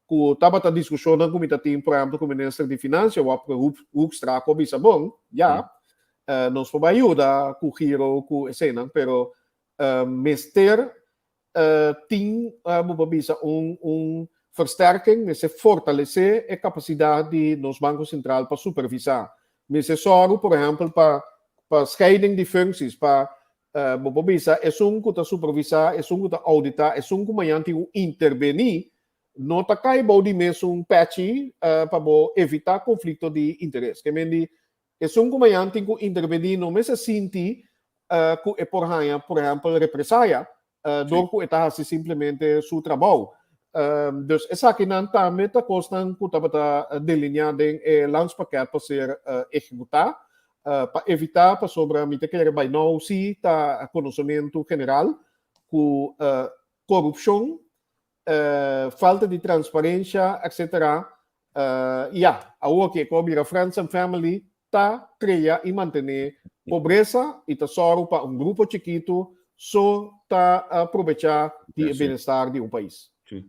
ku tabata diskushonnan ku mi ta tin por ehèmpel ku minister di Finansia Wopke Hoekstra ku a bisa bon ya nos por bai yuda ku giro ku eseinan pero mester tin bo por bisa un un versterking mester fortalesé e kapasidat di nos Banko Sentral pa supervisá mester sòru por ehèmpel pa pa scheiding di functies pa Bo por bisa esun ku ta supervisá, esun ku ta ouditá, esun ku mañan tin ku intervení, no ta kai bou di mesun pèchi pa bo evitá konflikto di interes. Ke men di esun ku mañan tin ku intervení no mester sinti ku e por haña, por ehèmpel, represaya dor ku e ta hasi simplemente su trabou. Dus esakinan tambe ta kosnan ku tabata delineá den e landspakket pa ser ehekutá pa evitá pasobra mi ta kere bai nou si ta konosementu general ku korupshon, falta di transparensha etcetera ya awor ke ku a bira friends and family ta krea i mantené pobresa i ta sòru pa un grupo chikitu so ta probechá di e bienestar di un pais. Sí.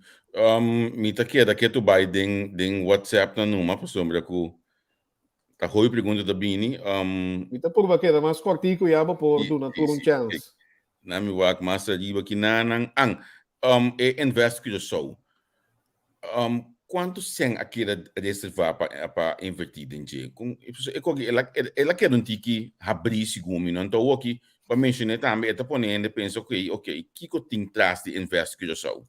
Mi ta keda ketu bai den den WhatsApp na numa pasobra ku ta hopi pregunta ta bini. Mi ta purba keda mas kòrtiku ya bo por duna tur un chèns. Na mi wak mas ariba kinanan. An, e Invest Curaçao Kuantu sèn a keda reservá pa pa invertí den dje? Kon e koki el a el a keda un tiki habrí segun mi no. Anto awoki pa menshoné tambe e ta pone hende pensa okey okey kiko tin tras di Invest Curaçao?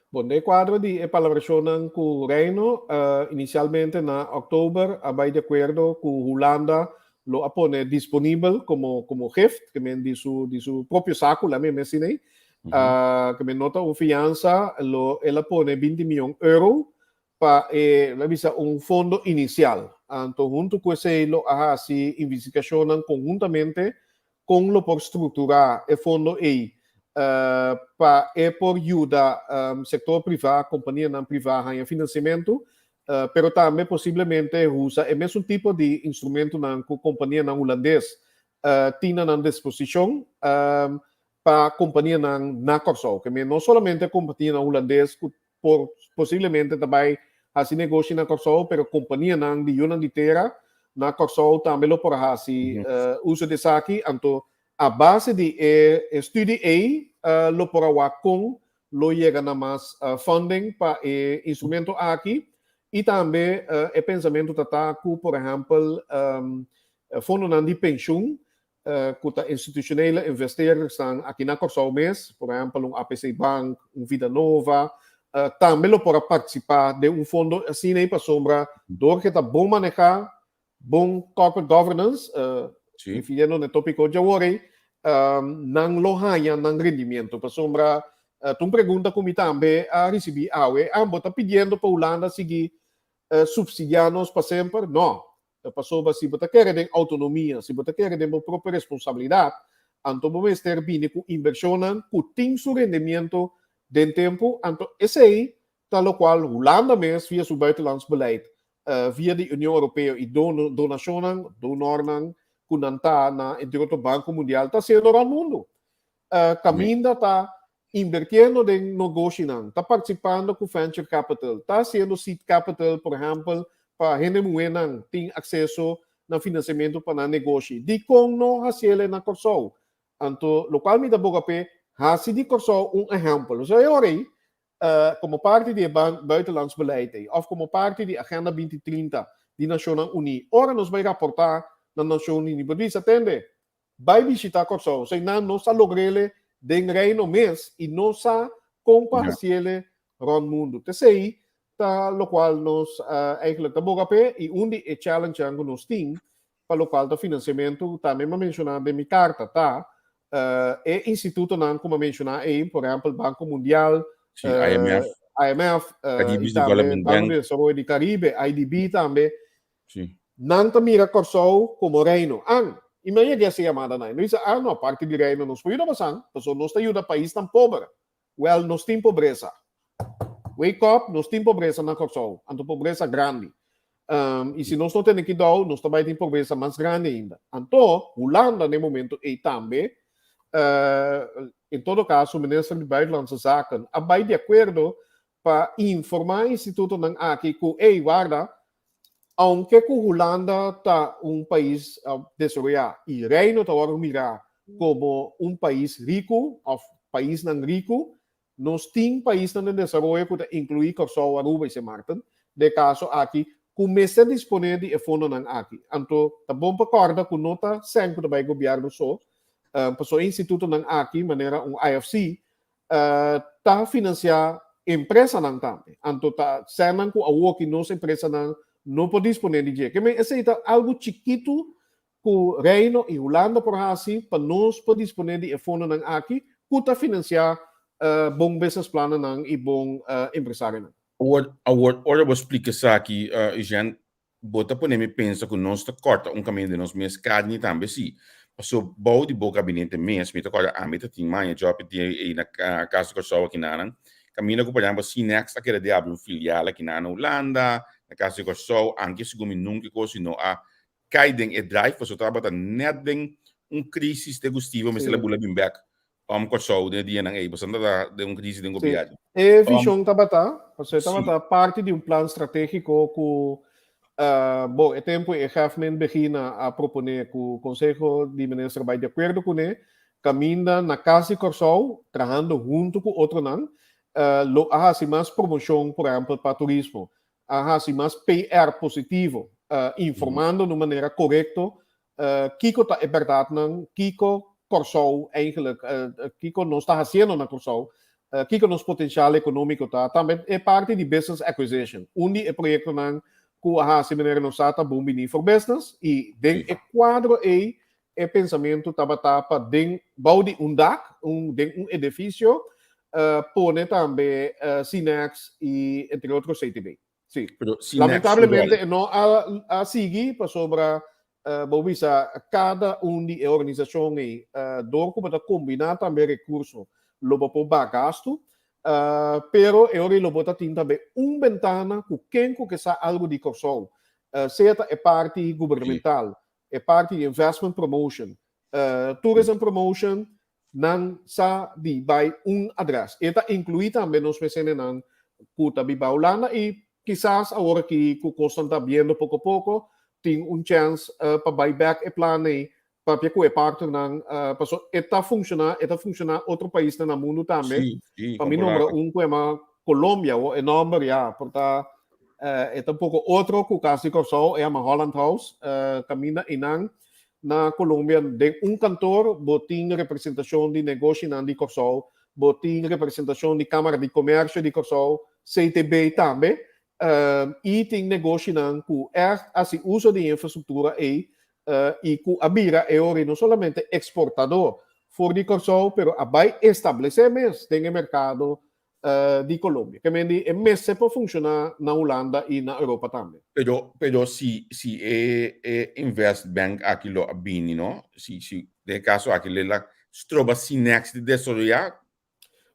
Bon, den e kuadro di e palabrashonnan ku Reino, inisialmente na òktober a bai di akuerdo ku Hulanda lo a pone disponibel komo komo gift, ke men di su di su propio saku, laat mi mensina ei, Ke men no ta un fiansa, lo el a pone 20 mion euro pa e, lo a bisa, un fondo inisial. Anto huntu ku esei lo a hasi investigashonnan konhuntamente kon lo por strukturá e fondo ei pa e por yuda sektor privá, kompanianan privá haña finansiamentu, pero tambe posiblemente usa e mesun tipo di instrumentonan ku kompanianan hulandes tin na nan disposishon pa kompanianan na Kòrsou. Ke men no solamente kompanianan hulandes ku por posiblemente ta bai hasi negoshi na Kòrsou, pero kompanianan di yunan di tera na Kòrsou tambe lo por hasi uso di esaki. Anto a base di e studi ei lo por a wak kon lo yega na mas funding pa e instrumento aki i tambe e pensamentu ta ta ku por ehèmpel fondonan di penshun ku ta institutionele investeerdersnan aki na Kòrsou mes, por ehèmpel un APC Bank, un Vida Nova, tambe lo por a partisipá den un fondo asina ei pasobra dor ke ta bon manehá, bon corporate governance, refiriendo na e tópiko djawor ei, nan lo haña nan rendimiento. Pasobra ta un pregunta ku mi tambe a risibí awe, ah, bo ta pidiendo pa Hulanda sigui supsidiá nos pa semper? No, Pasobra si bo ta kere den outonomia, si bo ta kere den bo propio responsabilidat, anto bo mester bini ku inbershonnan ku tin su rendimiento den tempu, anto esei ta lokual Hulanda mes via su buitenlands beleid, via di Union Europeo i donashonnan, donornan ku nan ta na entre otro Banko Mundial ta hasiendo rònt mundu. Kaminda ta invertiendo den nogoshinan, ta participando cu venture capital, ta haciendo seed capital, por ehempel, pa hende muhenan tin acceso na financiamento pa nan negoshi. Dicon no haciele na Corsou? Anto, locual mi ta boga p'e, haci di Corsou un ehempel. Osea, e ora ei, como parti di e buitenlands beleid ei, of como parti di Agenda 2030 di Nacionnan Uní, ora nos bay raporta na Nacion Uní, bo bisa, tende, Bai bishita Kòrsou. Esei nan no sa logr'ele den Reino mes i no sa kon pa hasiele rònt mundu. T'esei ta lokual nos eigenlijk ta boga p'e i un di e challengenan ku nos tin pa lokual ta finansiamentu, tambe mi a menshoná den mi karta, ta e institutonan ku mi a menshoná ei, por ehèmpel Banko Mundial, Sí, IMF. IMF, i tambe Banko di Desaroyo di Karibe, IDB tambe. Sí. Nan ta mira Kòrsou komo reino. An. I mi a yega esa yamada nan. Mi bisa, ah no, parti di Reino nos por yuda basan, pasobra nos ta yuda paisnan pober. Wèl, nos tin pobresa. Wake up, nos tin pobresa na Kòrsou, anto pobresa grandi. I si nos no tene kidou, nos ta bai tin pobresa mas grandi ainda. Anto, Hulanda na e momento ei tambe, en todo kaso Minister di Buitenlandse Zaken a bai di akuerdo pa informá institutonan aki ku, ey, warda, aunke ku Hulanda ta un pais desaroyá i Reino ta wòrdu mirá komo un pais riku òf paisnan riku, nos tin paisnan den desaroyo ku ta inkluí Kòrsou, Aruba i Sint Maarten, den e kaso aki, ku mester disponé di e fondonan aki. Anto ta bon pa kòrda ku no ta sèn ku ta bai gobièrnu so, pasobra e institutonan aki, manera un IFC, ta finansiá empresanan tambe. Anto ta sènnan ku awoki nos empresanan no por disponé di dje. Ke men esei ta algu chikitu ku Reino i Hulanda por hasi pa nos por disponé di e fondonan aki ku ta finansiá bon business plannan i bon empresarionan. Awor, awor, ora bo splika esaki, Eugène, Bo ta pone mi pensa ku nos ta kòrta un kaminda den nos mes karni tambe si. Paso bou di bo gabinete mes, mi ta kòrda ami ta tin maña djòpi tin ei na Kas di Kòrsou akinanan, kaminda ku por ehèmpel Cinex a kere di abri un filial akinan na Hulanda, na Kas di Kòrsou, anke segun mi nunka e kos si no a kai den e drive paso tabata nèt den un krisis te ku Steven mester a bula bin bèk Om Kòrsou den e dianan ei, pasobra nan tabata den un krisi den gobièrnu. E vishon tabata, pasobra e tabata parti di un plan stratégiko ku, bon, e tempu e Hefman Begina a proponé ku Konseho di Minister bai di akuerdo kuné, kaminda na Kas di Kòrsou, trahando huntu ku otronan, lo a hasi mas promoshon, por ehèmpel, pa turismo, a hasi mas PR positivo, informando na un manera korekto Kiko ta e bèrdatnan? Kiko Kòrsou eigenlijk, kiko nos ta hasiendo na Kòrsou? Kiko nos potensial ekonómiko ta? Tambe e parti di business acquisition. Un di e proyektonan ku a hasi manera nos sa ta Bon Bini for Business i den e kuadro ei e pensamentu tabata pa den bou di un dak, un den un edifisio pone tambe Cinex i entre otro CTB. Sí. Pero si next Lamentablemente no a, a sigui pasobra uh, bo bisa cada un di e organisacion ei uh, door ku bo ta kombiná tambe rekurso lo bo por baha gastu, uh, pero e ora ei lo bo ta tin tambe un bentana ku ken ku ke sa algu di Kòrsou, uh, sea ta e parti gubernamental, e parti di investment promotion, uh, tourism promotion, Nan sa di bai un adres. E ta inkluí tambe nos mesenenan ku ta biba Hulanda i kisas awor aki ku kosnan ta biendo poko poko tin un chèns pa bai bèk e plan ei papia ku e partnernan paso e ta funshoná e ta funshoná otro paisnan na mundu tambe. Pa mi nombra un ku yama Colombia e nòmber ya por ta e ta un poko otro ku Kas di Kòrsou e yama Holland House kaminda einan Na Colombia den un kantor bo tin representashon di negoshinan di Kòrsou, bo tin representashon di Kámara di Komèrsio di Kòrsou, CTB tambe, i tin negoshinan ku ègt hasi uso di e infrastruktura ei i ku a bira e ora no solamente eksportadó for di Kòrsou pero a bai establesé mes den e merkado di Colombia. Ke men di e mester por funciona na Hulanda y na Europa tambe. Pero, pero si, si e, e invest bank aki lo a bini, no? Si, si den e caso aki le la stroba Cinex di desaroya?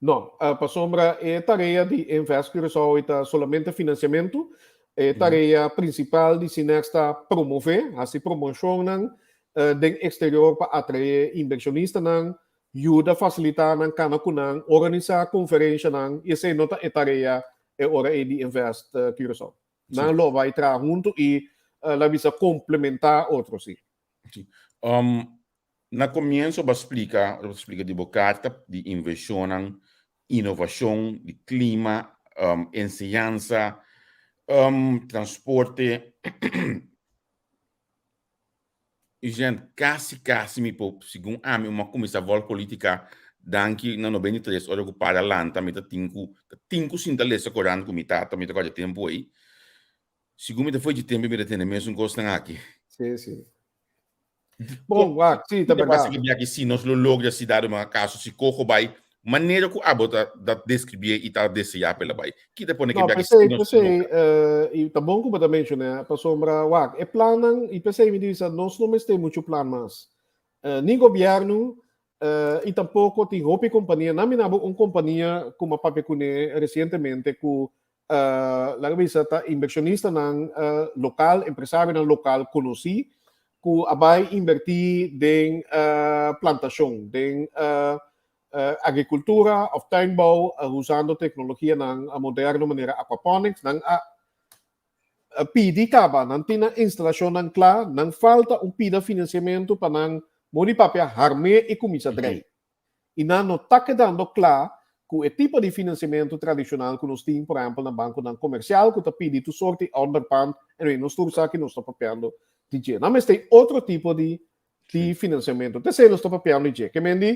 No, pasobra e tarea di Invest Curaçao ei ta solamente financiamento. E tarea principal di Cinex ta promove, haci promocionnan den exterior pa atrae inversionistanan, Yuda fasilitá nan kana ku nan, organisá konferenshanan i esei no ta e tarea e ora ei di Invest Curaçao. Nan lo bai traha huntu i la bisa komplementá otro si. Si. Na komienso bo a splika, bo a splika di bo karta di invershonnan, inovashon, di klima, enseñansa, transporte. Eugène, kasi kasi mi por, segun ami, un a kuminsá vòlg polítika danki na 93 ora ku para lanta mi ta tin ku ta tin ku sinta lesa korant ku mi tata, mi ta kòrda e tempu ei. Segun mi ta foi dje tempu mi ta tende mesun kosnan aki. Sí, sí. Bon, wak, sí, ta Kiko ta pasa bèrdat. ki biaha ki si nos lo logra si dado un akaso si koho bai. Manera ku abo ta ta deskribí i ta deseá pa el a bai. Ki ta pone ke No, biaha p'esei, si nos p'esei, logra? i ta bon ku bo ta menshoná, pasobra wak, e plannan, i p'esei mi di bisa nos no mester muchu plan mas. Ni gobièrnu, i tampoko tin hopi kompania, nan mina bo un kompania ku mi a papia kuné resientemente ku laga bisa ta inbershonistanan lokal, empresarionan lokal konosí ku a bai inbertí den plantashon, den agrikultura òf tuinbouw usando teknologianan moderno manera aquaponics. Nan a pidi kaba, nan tin nan instalashonnan kla, nan falta un pida finansiamentu pa nan modi papia harm'é i kuminsá drei. I nan no ta kedando kla ku e tipo di finansiamentu tradishonal ku nos tin, por ehèmpel na bankonan komersial ku ta pidi tur sorti onderpand, anyway, nos tur sa ki nos ta papiando di dje. Nan mester tin otro tipo di di finansiamentu. T'esei nos ta papiando di dje. Ke men di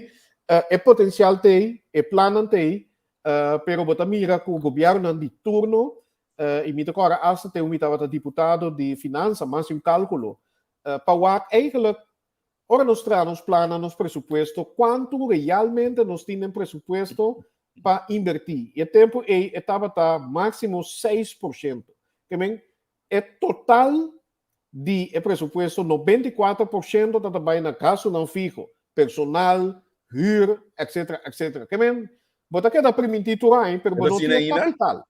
e potensial t'ei, e plannan t'ei, pero bo ta mira ku gobièrnunan di turno, i mi ta kòrda asta te un mi tabata diputado di finansa, mas di un kálkulo, pa wak eigenlijk ora nos traha nos plannan, nos presupuesto, kuantu realmente nos tin den presupuesto pa inbertí. I e tempu ei e tabata máksimo 6%. Ke men e total di e presupuesto 94% ta ta bai na gastunan fiho, personal, huur, etcetera, etcetera. Ke men, bo ta keda primintí tur aña, pero bo no tin e kapital.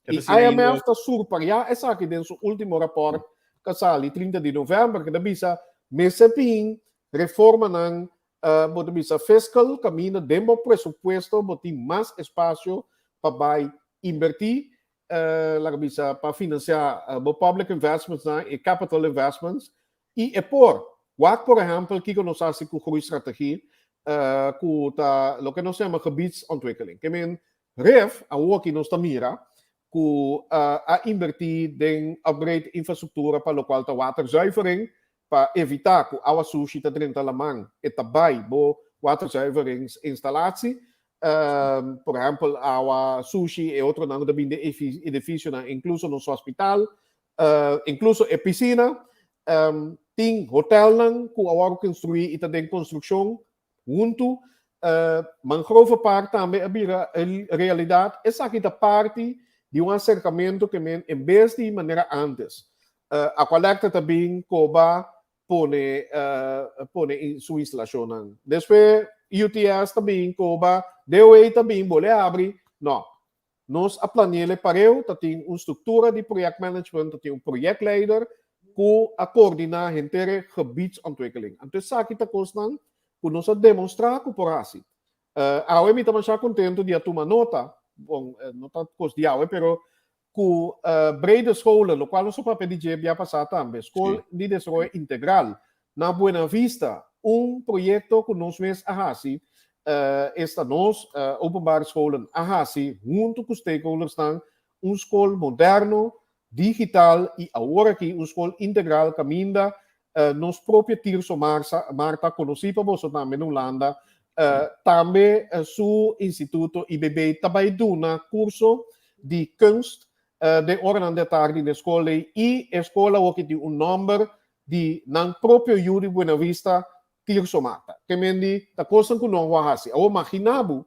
I IMF ta surpariá esaki den su último rapòrt ku a sali 30 di novèmber, ku ta bisa mester bin reformanan, bo ta bisa fiskal, kaminda den bo presupuesto bo tin mas espasio pa bai inbertí, laga bisa pa finansiá bo public investmentsnan i capital investments i e por wak por ehèmpel kiko nos hasi ku groeistrategie ku ta loke nos yama gebiedsontwikkeling. Ke men REF awoki nos ta mira ku a inbertí den upgrade infrastruktura pa lokual ta waterzuivering pa evitá ku awa sushi ta drenta laman e ta bai bo waterzuiveringsinstallatie. Por ehèmpel awa sushi e otronan ku ta bini den edifisionan inkluso nos hospital, inkluso e pisina. Tin hotelnan ku a wòrdu konstruí i ta den konstrukshon huntu. Mangrovepark tambe a bira realidat. Esaki ta parti di un aserkamentu ke men en bes di manera ántes. Aqualectra ta bin koba pone pone su instalashonnan. Despues UTS ta bin koba, DOE ta bin bole habri. No. Nos a plane'le pareu, ta tin un struktura di projectmanagement, ta tin un projectleider ku a koordiná henter e gebiedsontwikkeling. Anto esaki ta kosnan ku nos a demonstrá ku por hasi. Awe mi ta masha kontentu di a tuma nota, bon, no ta kos di awe, pero ku Brede Scholen, lokual nos a papia di dje bia pasá tambe, Skol di Desaroyo Integral, na Buena Vista, un proyekto ku nos mes a hasi, esta nos openbare scholen a hasi huntu ku stakeholdersnan, un skol moderno, digital i awor aki un skol integral kaminda nos propio Tirso Marta, konosí pa boso tambe na Hulanda, tambe su instituto IBB ta bai duna kurso di kunst den oranan di atardi na e skol ei i e skol awor ki tin un nòmber di nan propio yu di Buena Vista, Tirso Marta. Ke men di ta kosnan ku no a hasi. Awor magina bo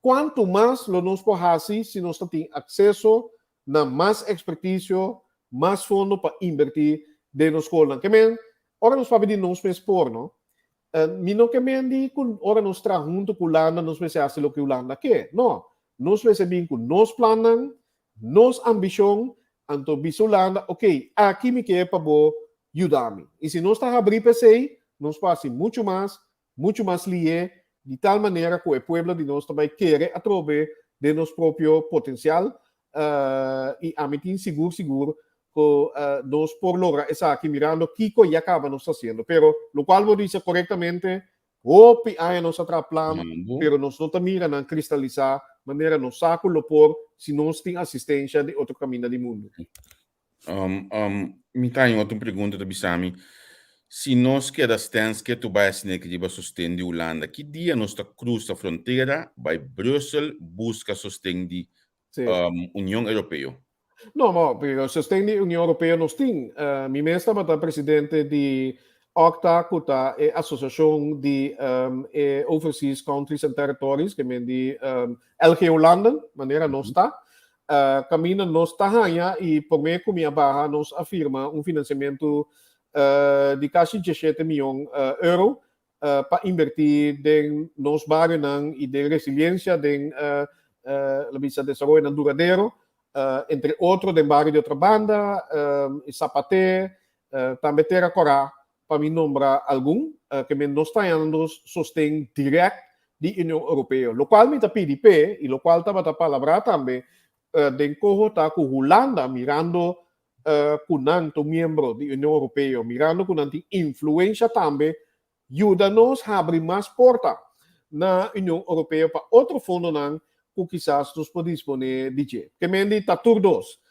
kuantu mas lo nos por hasi si nos ta tin akseso na mas ekspertisio, mas fondo pa inbertí den nos skolnan. Ke men, ora nos papia di nos mes por, no? Mi no ke men di ku ora nos traha huntu ku Hulanda nos mester hasi loke Hulanda ke. No. Nos mester bin ku nos plannan, nos ambishon, anto bisa Hulanda, ok, aki mi ke pa bo yuda mi. I si nos ta habrí pa esei, nos por hasi muchu mas, muchu mas lié, di tal manera ku e pueblo di nos ta bai kere atrobe den nos propio potensial. I ami tin sigur sigur ku nos por logra esaki mirando kiko ya kaba nos ta hasiendo. Pero lokual bo bisa korektamente, hopi aña nos a traha plan, pero nos no ta mira nan kristalisá manera nos sa ku lo por si nos tin asistensha di otro kaminda di mundu. Mi ta haña otro pregunta ta bisa mi, si nos keda stens ketu bai asina ki riba sosten di Hulanda, ki dia nos ta krusa frontera bai Brussel buska sosten di Union Europeo? No, no, pero sosten di Union Europeo nos tin. Mi mes tabata presidente di OCTA ku ta e asosiashon di e Overseas Countries and Territories, ke men di LGO Landen, manera nos ta. Kaminda nos ta haña i promé ku mi a baha nos a firma un finansiamentu di kasi 17 mion euro pa inbertí den nos barionan i den resiliensia, den lo bisa desaroyonan duradero, entre otro den bario di Otrabanda, i Sapaté, tambe Tera Kòrá, pa mi nombra algun, ke men nos ta hañando sosten dirèkt di Union Europeo, lokual mi ta pidi p'e i lokual tabata palabrá tambe den koho ta ku Hulanda mirando ku nan ta un miembro di Union Europeo, mirando ku nan tin influensha tambe, yuda nos habri mas porta na Union Europeo pa otro fondonan ku kisas nos por disponé di dje. Ke men di ta tur dos.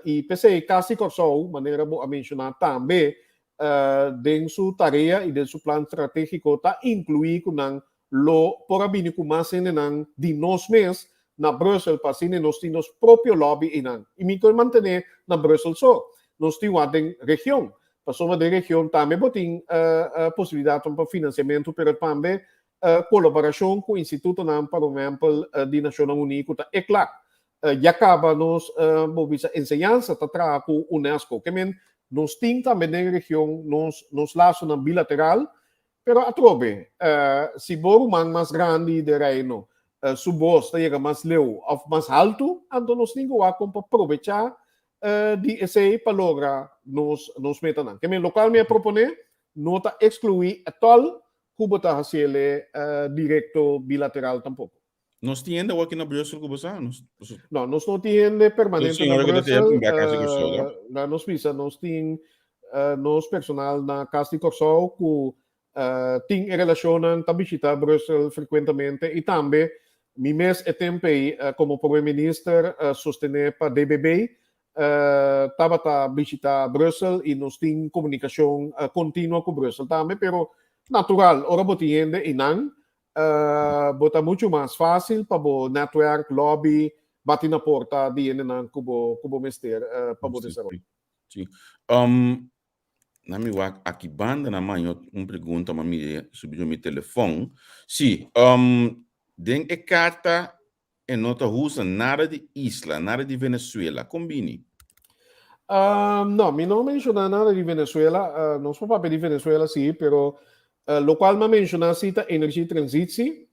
I p'esei Kas di Kòrsou, manera bo a menshoná tambe, den su tarea i den su plan stratégiko ta inkluí ku nan lo por a bini ku mas hendenan di nos mes na Brussel pa asina nos tin nos propio lobby einan. I mi ke mantené na Brussel so. Nos tin wak den region. Pasobra den region tambe bo tin posibilidatnan pa finansiamentu pero tambe kolaborashon ku institutonan por ehèmpel di Nashonnan Uní ku ta ECLAC. Ya kaba nos bo bisa enseñansa ta traha ku UNESCO. Ke men nos tin tambe den region nos nos lasonan bilateral. Pero atrobe, si bo ruman mas grandi den Reino su bos ta yega mas leu òf mas haltu, anto nos tin ku wak kon pa probechá di esei pa logra nos nos metanan. Ke men lokual mi a proponé no ta ekskluí ètòl ku bo ta hasiel direkto bilateral tampoko. Nos tin hende awor aki na Brussel ku bo sa? Nos, No, nos no tin hende permanente na Brussel. Na nos bisa, nos tin nos personal na Kas di Kòrsou ku tin e relashonnan, ta bishita Brussel frekuentemente i tambe mi mes e tempu ei komo Prome Minister sostené pa DBB tabata bishita Brussel i nos tin komunikashon kontinuo ku Brussel tambe, pero natural ora bo tin hende einan Bo ta muchu mas fásil pa bo netwerk, lobby, bati na porta di hendenan ku bo ku bo mester pa bo desaroyo. Sí. Na mi wak aki banda na maño un pregunta ma mi subi mi telefon. Sí, den e karta E no ta usa nada di isla, nada di Venezuela. Kon bini? No, mi no menshoná nada di Venezuela. Nos por papia di Venezuela sí, pero lokual mi a menshoná sí ta energie transitie.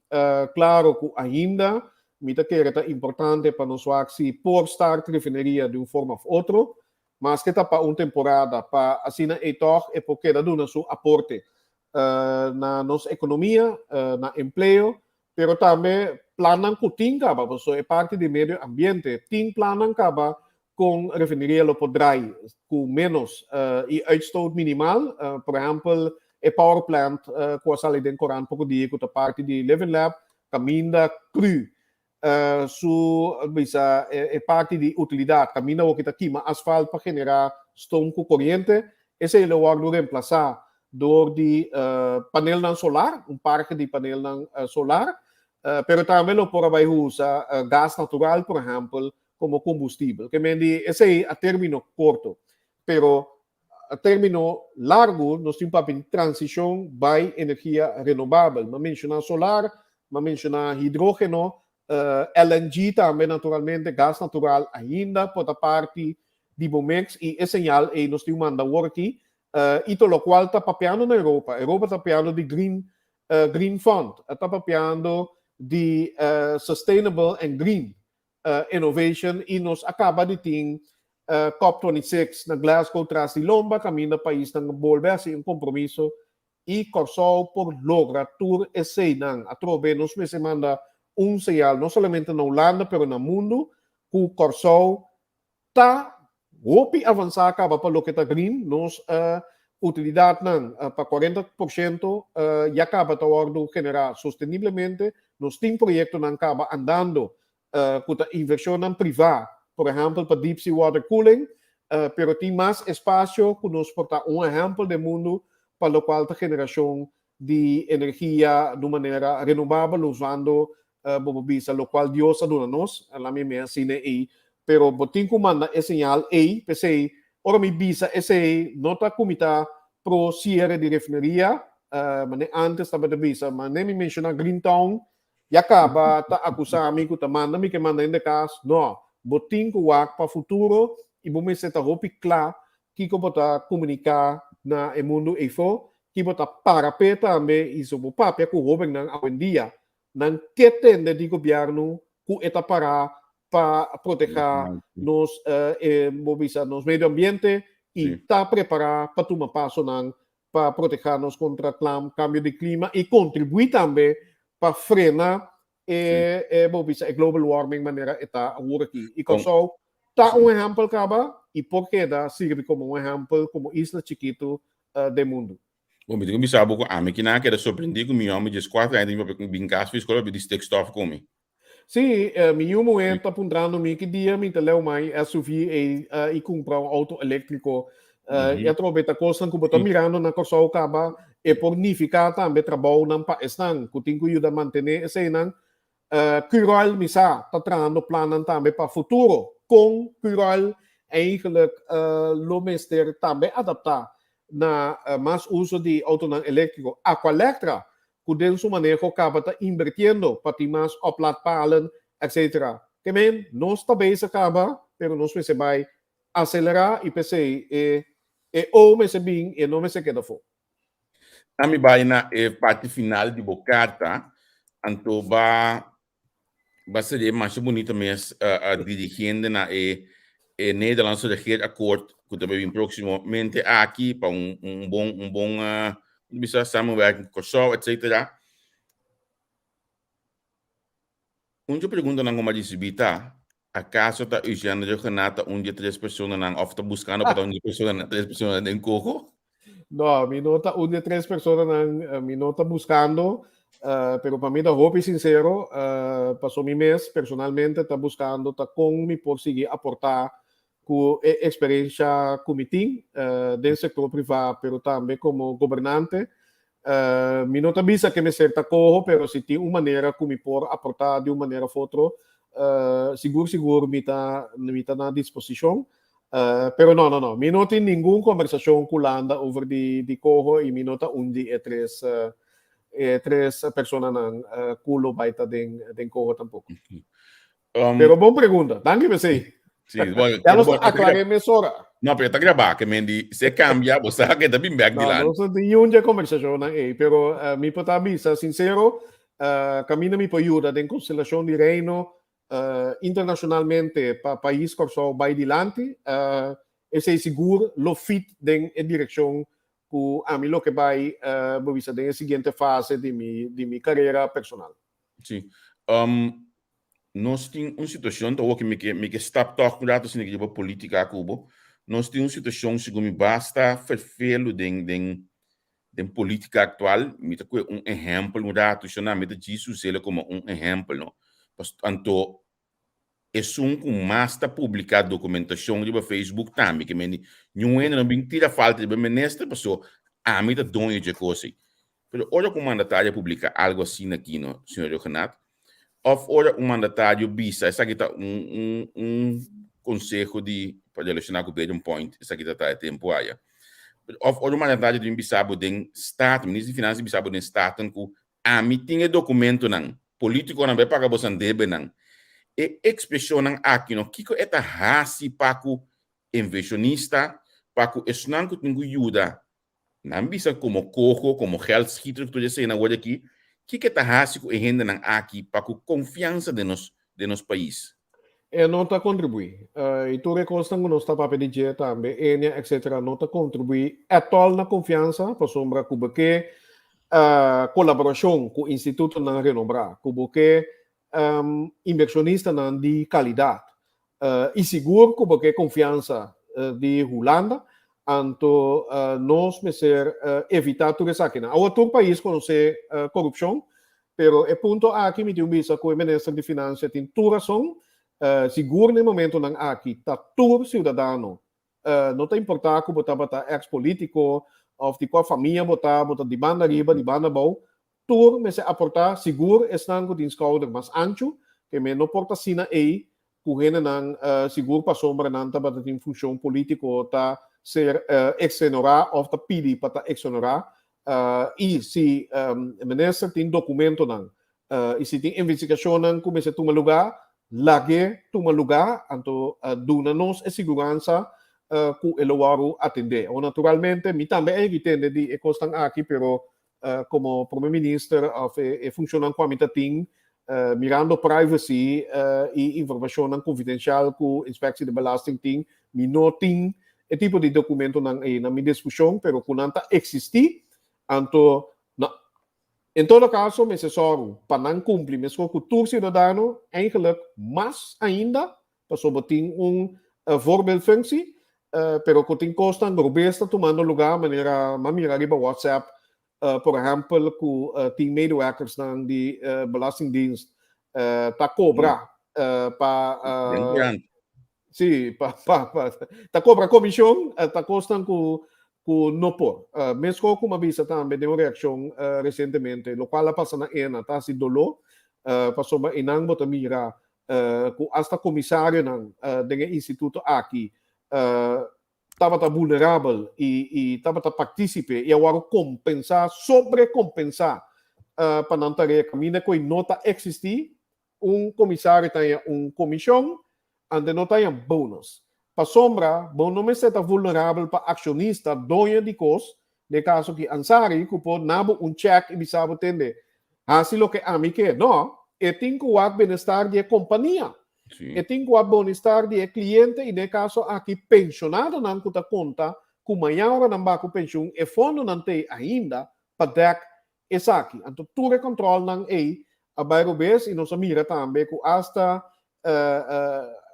Klaro ku ainda mi ta kere ta importante pa nos wak si por start refineria di un forma òf otro, maske ta pa un temporada, pa asina ei tòg e por keda duna su aporte na nos ekonomia, na empleo, Pero tambe plannan ku tin kaba, pasobra e parti di medio ambiente, tin plannan kaba kon refineria lo por drai ku ménos i uitstoot minimal. Por ehèmpel, e power plant ku a sali den korant poko dia ku ta parti di Living Lab, kaminda cru su bisa e parti di utilidat, kaminda awor ki ta kima asfalt pa generá stoom ku koriente, esei lo wòrdu remplasá dor di panelnan solar, un parke di panelnan solar, pero tambe lo por a bai usa gas natural, por ehèmpel, komo kombustibel. Ke men di esei a término korto, pero a término largu nos tin papia di transishon bai energia renobabel. Mi a menshoná solar, mi a menshoná hidrógeno, LNG tambe naturalmente, gas natural ainda por ta parti di bo mix i e señal ei nos tin manda awor aki i to lokual ta papiando na Europa. Europa ta papiando di green green fund, ta papiando di sustainable and green innovation i nos a kaba di tin cop 26 na Glasgow tras di lomba kaminda paisnan a bolbe hasi un kompromiso i Kòrsou por logra tur eseinan. Atrobe nos mester manda un señal no solamente na Hulanda pero na mundu ku Kòrsou ta hopi avansá kaba pa loke ta green. Nos utilidatnan pa 40% ya kaba ta wòrdu generá sosteniblemente. Nos tin proyektonan kaba andando ku ta invershonnan privá, por ehèmpel pa deep sea water cooling, pero tin mas espasio ku nos por ta un ehèmpel den mundu pa lokual ta generashon di energia di un manera renobabel usando bo por bisa lokual Dios a duna nos, laat mi mea asina ei, pero bo tin ku manda e señal ei, p'esei ora mi bisa esei no ta ku mi ta. pro siere di refineria, mane antes tabata bisa, mane mi menshoná Greentown, ya kaba ta akusá mi ku ta manda mi ke manda hende kas. No, bo tin ku wak pa futuro i bo mester ta hopi kla kiko bo ta komuniká na e mundu eifó, ki bo ta para p'e tambe i so bo papia ku hóbennan awendia, nan ke tende di gobièrnu ku e ta pará pa protehá nos e bo bisa nos medio ambiente i ta prepará pa tuma pasonan pa protehá nos kontra kambio di klima i kontribuí tambe pa frena e e bo bisa e global warming manera e ta awor aki. I Kòrsou ta un ehèmpel kaba i por keda sirbi komo un ehèmpel komo isla chikitu den mundu. Bon, mi tin ku bisa bo ku ami kinan a keda sorprendí ku mi hòmber 14 aña tin papia ku bin kas fi skol papia di stikstof ku mi. Sí, mi yu muhé ta puntrando mi ki dia mi ta leu mai SUV ei i kumpra un outo eléktriko. I atrobe ta kosnan ku bo ta mirando na Kòrsou kaba, e por nifiká tambe trabounan pa esnan ku tin ku yuda mantené eseinan. Curoil mi sa ta trahando plannan tambe pa futuro kon Curoil eigenlijk lo mester tambe adaptá na mas uso di outonan eléktriko. Aqualectra ku den su maneho kaba ta inbertiendo pa tin mas oplaadpalen etc. Ke men, nos ta bezig kaba, pero nos mester bai aselerá i p'esei e e O mester bin i e no mester keda afó. Ami bai na e parti final di bo karta, anto ba Ba seria masha bunita mes dirigiendo na e e Nederlandse regeerakkoord ku ta bin próximamente aki pa un un bon un bon bisa samenwerking ku Kòrsou etcetera. Un dje preguntanan ku mi a risibí ta, akaso ta Eugène Rhuggenaath ta un dje tres personanan òf ta buskando pa ta un dje personanan tres personanan den Coho? No, mi no ta un di e tres personanan, mi no ta buskando, pero pa mi ta hopi sinsero, paso mi mes personalmente ta buskando ta kon mi por sigui aportá ku e eksperensha ku mi tin den sektor privá, pero tambe komo gobernante. Mi no ta bisa ke mester ta koho, pero si tin un manera ku mi por aportá di un manera òf otro, sigur sigur mi ta mi ta na disposishon. Pero no, no, no. Mi no tin ningun kombersashon ku Hulanda over di di koho i mi no ta un di e tres e tres personanan ku lo bai ta den den koho tampoko. Pero bon pregunta. Danki p'esei. Sí, bueno, Ya nos ta aklar'é mesora. No, pero ta grabá, ke men di se kambia, bo sa ke ta bin bèk No, dilanti. nos no tin niun dje kombersashonnan ei, pero mi por ta bisa sinsero, kaminda mi por yuda den konstelashon di Reino, Internacionalmente pa pais Kòrsou bai dilanti, esei sigur lo fit den e direkshon ku ami lo ke bai bo bisa den e siguiente fase di mi di mi karera personal. Sí. Nos tin un situashon ta awor mi ke mi ke stap tòg un ratu asina ke riba politika ku bo. Nos tin un situashon segun mi basta ferfelu den den Den politica actual mi ta coge un ehempel un rato shona mi ta djis usele como un ehempel no pas anto esun cu mas ta publica documentacion riba Facebook tambe ke mende niun hende no bin tira falta riba minister paso ami ta doño dje cos ey pero ora cu un mandatario a publica algo asina aki no señor Rhuggenaath Of ora un mandatario bisa, esaki ta un, un, un conseho di, pa relaciona cu Bedroom Point, esaki ta ta e tempo aya. Of ora un mandatario tin bisa bo den Staten, Minister di Finanzas bisa bo den Staten cu ami tin e documentonan, politiconan bay paga bosan debenan. E expresionnan aki no, kico e ta haci pa cu inversionista, pa cu esnan cu tin cu yuda Nan bisa komo koho, komo geldschieter ku tur esei nan wòrdu aki, kiko e ta hasi ku e hendenan aki pa ku konfiansa den nos den nos pais? E no ta kontribuí. I tur e kosnan ku nos ta papia di dje tambe, Enia etcetera, no ta kontribuí ètòl na konfiansa pasobra ku bo ke kolaborashon ku institutonan renombrá, ku bo ke inbershonistanan di kalidat i sigur ku bo ke konfiansa di Hulanda, anto nos mester evitá tur esakinan. Awor tur pais konosé korupshon, pero e punto aki mi tin un bisa ku e minister di Finansia tin tur rason, sigur na e momentonan aki ta tur siudadano No ta importá ku bo tabata ex polítiko òf di kua famia bo ta, bo ta di banda riba, di banda abou, tur mester aportá, sigur esnan ku tin skouder mas anchu, ke men no por ta asina ei ku hendenan sigur pasobra nan tabata tin funshon polítiko ta. ser exonerá òf ta pidi pa ta exonerá. I si minister tin dokumentonan i si tin investigashonnan ku mester tuma lugá, lag'é tuma lugá, anto duna nos e siguransa ku e lo wòrdu atendé. Awor naturalmente mi tambe a yega tende di e kosnan aki, pero komo prome minister òf e funshonnan ku ami ta tin mirando privacy i informashonnan konfidenshal ku Inspectie di Belasting tin, mi no tin e tipo di dokumentonan ei na mi dispushon, pero ku nan ta eksistí, anto na en todo kaso mester sòru pa nan kumpli meskos ku tur siudadano, eigenlijk mas ainda, pasobra bo tin un voorbeeldfunctie, pero ku tin kosnan robes ta tumando lugá manera m'a mira riba WhatsApp, por ehèmpel ku tin medewerkersnan di Belastingdienst ta kobra pa sí pa pa ta kobra komishon, ta kosnan ku ku no por. Meskos ku m'a bisa tambe den un reakshon resientemente, lokual a pasa na Ena ta hasi doló, pasobra einan bo ta mira ku asta komisarionan den e instituto aki tabata vulnerabel i tabata partísipe i a wòrdu kompensá, sobrekompensá pa nan tarea kaminda ku e no ta eksistí, un komisario ta haña un komishon, ante no ta haña bonus. Pasobra bo no mester ta vulnerabel pa akshonista, doño di kos, den e kaso aki Ansary, ku por na bo un chèk i bisa bo, Tende, hasi loke ami ke. No, e tin ku wak benestar di e kompania. E tin ku wak bonestar di e kliente i den e kaso aki penshonadonan ku ta konta ku mañan ora nan ba ku penshun e fondonan t'ei ainda pa dèk esaki. Anto tur e kòntròlnan ei a bai robes i nos a mira tambe ku asta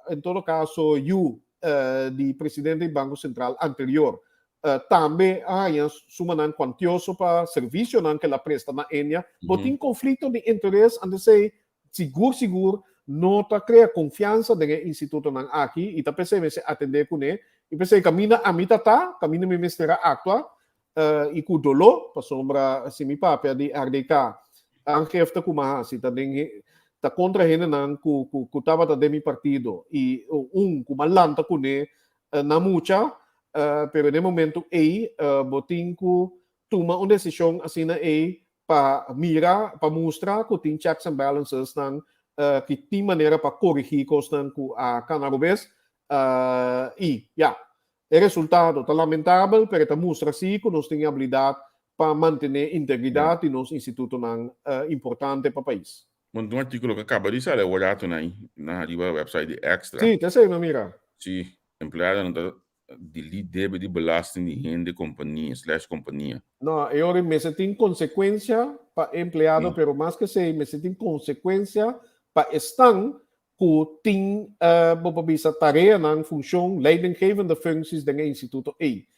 en todo kaso yu di presidente di Banko Sentral anterior tambe a haña sumanan kuantioso pa servisionan ku el a presta na Ennia. Bo tin konflikto di interes anto esei sigur sigur no ta krea konfiansa den e institutonan aki i ta p'esei mester atendé kuné i p'esei kaminda ami ta ta, kaminda mi mester a aktua i ku doló, pasobra si mi papia di RDK, aangifte ku mi a hasi ta den ta kontra hendenan ku ku tabata den mi partido i un ku mi a lanta kuné na mucha, pero den e momento ei bo tin ku tuma un desishon asina ei pa mira, pa mustra ku tin checks and balances nan ki tin manera pa korigí kosnan ku a kana robes i ya. E resultado ta lamentabel, pero e ta mustra sí ku nos tin e abilidat pa mantené integridat di nos institutonan importante pa pais. Bon, un artíkulo ku a kaba di sali awor rato na na riba website di Extra. Sí, ta esei, mi mira. Sí, empleadonan ta delete debe di belasting di hende kompania slash kompania. No, e ora mester tin konsekuensia pa e empleado, pero mas ku esei mester tin konsekuensia pa esnan ku tin bo por bisa tareanan, funshon, leidinggevende functies den e instituto ei.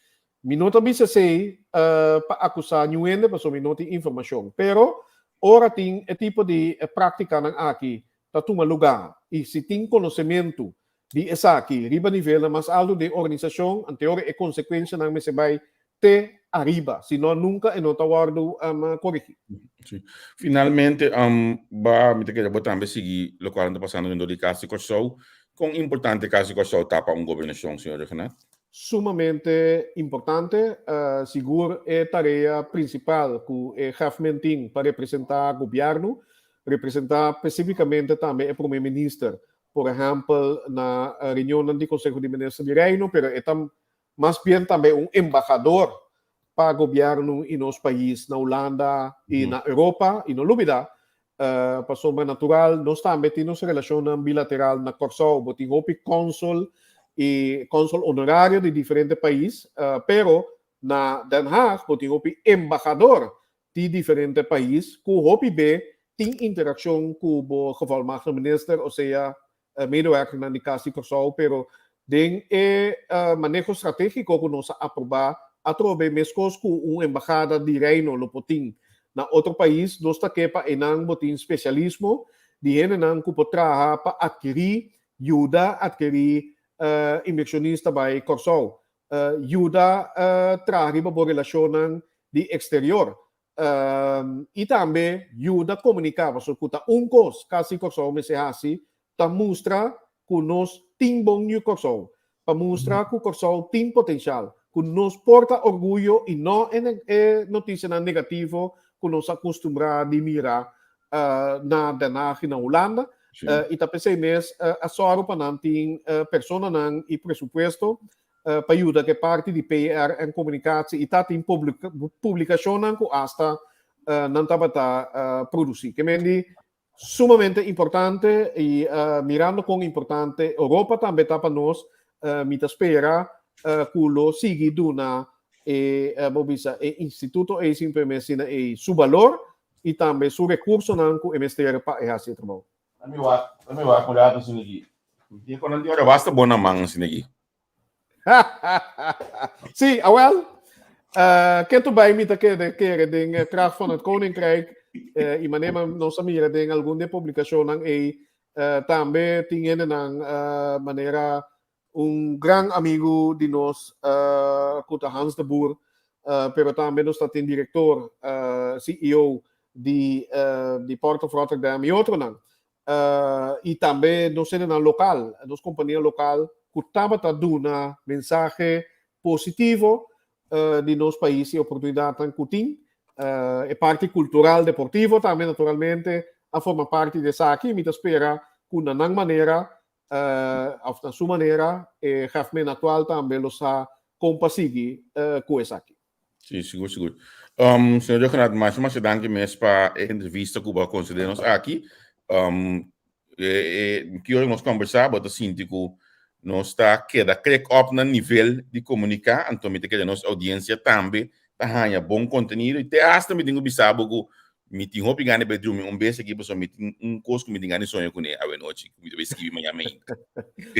Mi no ta bisa esei pa akusá niun hende pasobra mi no tin informashon. Pero ora tin e tipo di práktikanan aki ta tuma lugá i si tin konosementu di esaki riba nivelnan mas altu den organisashon, anteora e konsekuenshanan mester bai te ariba, si no nunka e no ta wòrdu korigí. Sí. Finalmente, ba, mi ta kere bo tambe sigui lokual ta pasando dentro di Kas di Kòrsou. Kon importante Kas di Kòrsou ta pa un gobernashon, señor Rhuggenaath? Sumamente importante. Sigur e tarea prinsipal ku e Hefmen tin pa representá gobièrnu, representá spesífikamente tambe e Prome Minister, por ehèmpel na reunionnan di Konseho di Minister di Reino, pero e ta Mas bien tambe un embahador pa gobierno i nos pais na Hulanda i na Europa i no lubida pasobra natural nos tambe tin nos relacionnan bilateral na Kòrsou bo tin hopi kònsol i kònsol honorario di diferente pais pero na Den Haag bo tin hopi embahador di diferente pais ku hopi be tin interakshon ku bo gevolmachtigde minister osea medewerkernan di Kas di Kòrsou, pero den e maneho stratégiko ku nos a aprobá atrobe meskos ku un embahada di Reino lo por tin na otro pais, nos ta ke pa einan bo tin spesialismo di hendenan ku por traha pa atkirí, yuda atkirí invershonista bai Kòrsou, yuda traha riba bo relashonnan di eksterior. I tambe yuda komuniká, pasobra ku ta un kos kasi Kòrsou mester hasi ta mustra ku nos tin bon yu Kòrsou, pa mustra ku Kòrsou tin potenshal, ku nos por ta orguyo i no e notisianan negativo ku nos a kustumbrá di mira na Den Haag i na Hulanda. I ta p'esei mes a sòru pa nan tin personanan i presupuesto pa yuda ku e parti di PR en komunikatsie i ta tin publikashonnan ku asta nan tabata produsí. Ke men di sumamente importante i mirando kon importante Europa tambe ta pa nos, mi ta spera ku lo sigui duna e bo bisa e instituto ei simplemente asina ei su balor i tambe su rekursonan ku e mester pa e hasi e trabou. Lami wak, lami wak un rato asina aki. Mi tin ku nan tin ora basta bon na man asina aki. Sí, awel. Ketu bai mi ta kere kere den Kracht van het Koninkrijk i manera nos a mira den algun di e publikashonnan ei tambe tin hendenan manera un gran amigu di nos ku ta Hans de Boer, pero tambe nos ta tin direktor, CEO di di Port of Rotterdam i otronan. I tambe nos hendenan lokal, nos kompania lokal ku tabata duna mensahe positivo di nos pais i oportunidatnan ku tin. E parti kultural deportivo tambe naturalmente a forma parti di esaki. Mi ta spera ku na nan manera òf na su manera e gèfmen aktual tambe lo sa kon pa sigui ku esaki. Sí, sigur, sigur. Señor Ruggenaath, masha, masha danki mes pa e entrevista ku bo a konsede nos aki. Ki ora nos kombersá, bo ta sinti ku nos ta keda krek op na nivel di komuniká, anto mi ta kere nos oudiensia tambe ta haña bon kontenido i te asta mi tin ku bisa bo ku mi tin hopi gana di bai drumi un bes aki pasobra mi tin un kos ku mi tin gana di soña kuné awenochi ku mi ta bai skibi mañana meinta.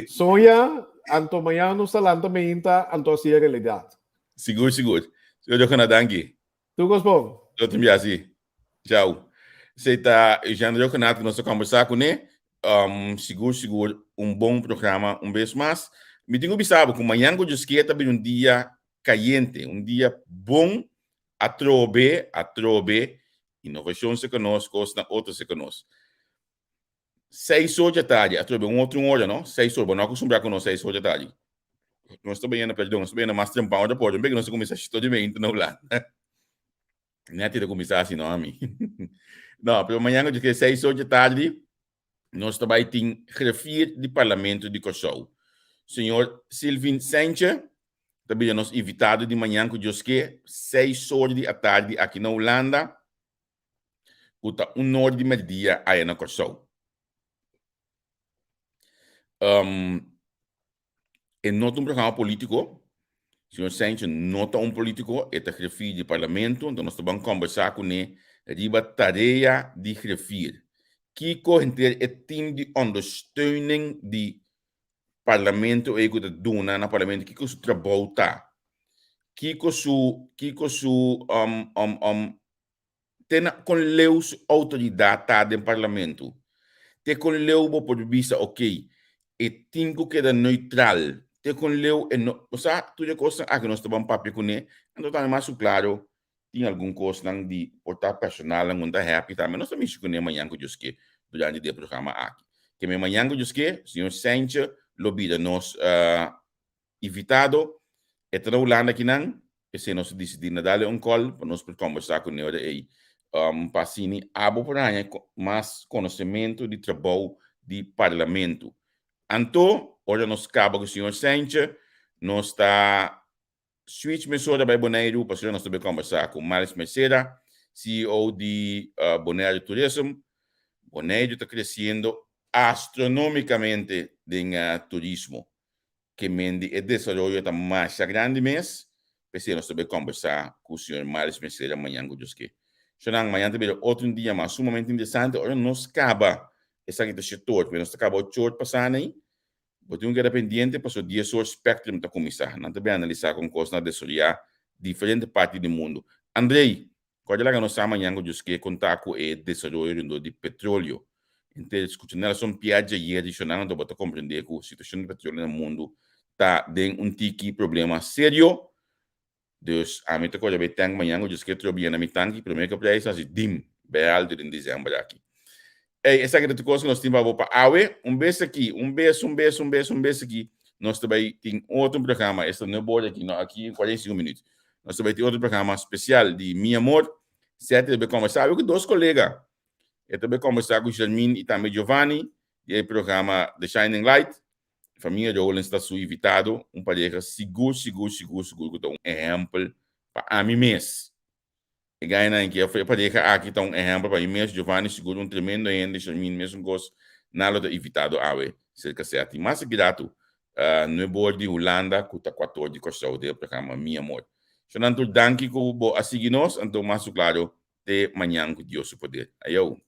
Soña, anto mañana nos ta lanta meinta, anto hasié realidat. Sigur, sigur. Señor Johana, danki. Tur kos bon. Tot un bia, si. Chau. Esei ta Eugène Rhuggenaath ku nos ta kombersá kuné. Sigur, sigur un bon programa un bes mas. Mi tin ku bisa bo ku mañan ku Dios kier ta bini un dia kayente, un dia bon atrobe, atrobe, inovashon serka nos, kosnan otro serka nos. Seis or djatardi, atrobe un otro un ora, no? Seis or, bo no acostumbrá cu nos seis or djatardi. Nos ta bayendo, perdon, nos ta bayendo mas trempan ora por, un nos ta cuminsa shito di meinta na Hulanda. Nettie ta cuminsa asi, no ami. No, pero mañana dje 6 or djatardi, nos ta bay tin griffier di Parlamento di Kòrsou. Señor Silvin Sentje ta bira nos invitado di mañan cu Dios ke, 6 or di atardi aki na Hulanda. ku ta un nor di merdia aya na Kòrsou. E no ta un programa polítiko, señor Sánchez no ta un polítiko, e ta grifir di parlamento, enton nos ta ban kòmbersá kuné riba tarea di grifir. Kiko henter e tim di ondersteuning di parlamento ei ku ta duna na parlamento, kiko su trabou ta? Kiko su, kiko su Te na kon leu su outoridat ta den parlamento? Te kon leu bo por bisa ok, e tin ku keda neutral? Te kon leu e no, bo sa tur e kosnan aki nos ta ban papia kuné, anto tambe mas ku klaro tin algun kosnan di por ta personalnan ku no ta happy tambe nos ta mishi kuné mañan ku Dios ke durante di e programa aki. Ke men mañan ku Dios ke, señor Sentje lo bira nos Invitado, E ta na Hulanda akinan, p'esei nos a disidí na dal e un kòl pa nos por kòmbersá ku Neura ei. Pa asina abo por haña mas konosementu di trabou di Parlamento. Anto, ora nos kaba ku señor Sentje, nos ta switch mesora bai Boneiru pasobra nos ta bai kòmbersá ku Miles Mercera, CEO di Bonaire Tourism. Boneiru ta kresiendo astronomikamente den turismo. Ke men di e desaroyo ta masha grandi mes, p'esei nos ta bai kombersá ku señor Miles Mercera mañan ku Dios ke. Shonnan, mañan ta bira otro un dia mas sumamente interesante ora nos kaba esaki ta shetor, pero nos ta kaba ocho or pasá nei, bo tin ku keda pendiente pasobra dies or Spectrum ta kuminsá. Nan ta bai analisá kon kosnan a desaroyá diferente parti di mundu. Andrei, Kòrda laga nos sa mañan ku Dios ke konta ku e desaroyo rondó di petroleo. Henter skucha Nelson Piazza ayer di Shonang anto bo ta komprendé ku situashon di petroleo na mundu ta den un tiki problema serio. Dus ami ta kòrda bai tank mañan ku Dios ke trobe yena mi tanki promé ku e prijs hasi dim bai alto den desèmber aki. Ey, esaki ta tur kos ku nos tin pa bo pa awe. Un bes aki, un bes, un bes, un bes, un bes aki. Nos ta bai tin otro programa, esta no borde aki, no, aki 45 minuut. Nos ta bai tin otro programa spesial di Mi Amor. Sete ta bai kombersá ku dos kolega. E ta bai kombersá ku Jermin i tambe Giovanni di e programa The Shining Light. Famia Rowlands ta su invitado, un pareha sigur, sigur, sigur, sigur ku ta un ehèmpel pa ami mes. E gainan ki e pareha aki ta un ehèmpel pa mi mes, Giovanni sigur un tremendo hende, Shermin mesun kos, nan lo ta invitado awe serka seti. Mas aki ratu, nuebor di Hulanda ku ta kuator di Kòrsou den e programa Mi Amor. Shonnan tur danki ku bo a sigui nos, anto mas su klaro te mañan ku Dios su poder. Ayou.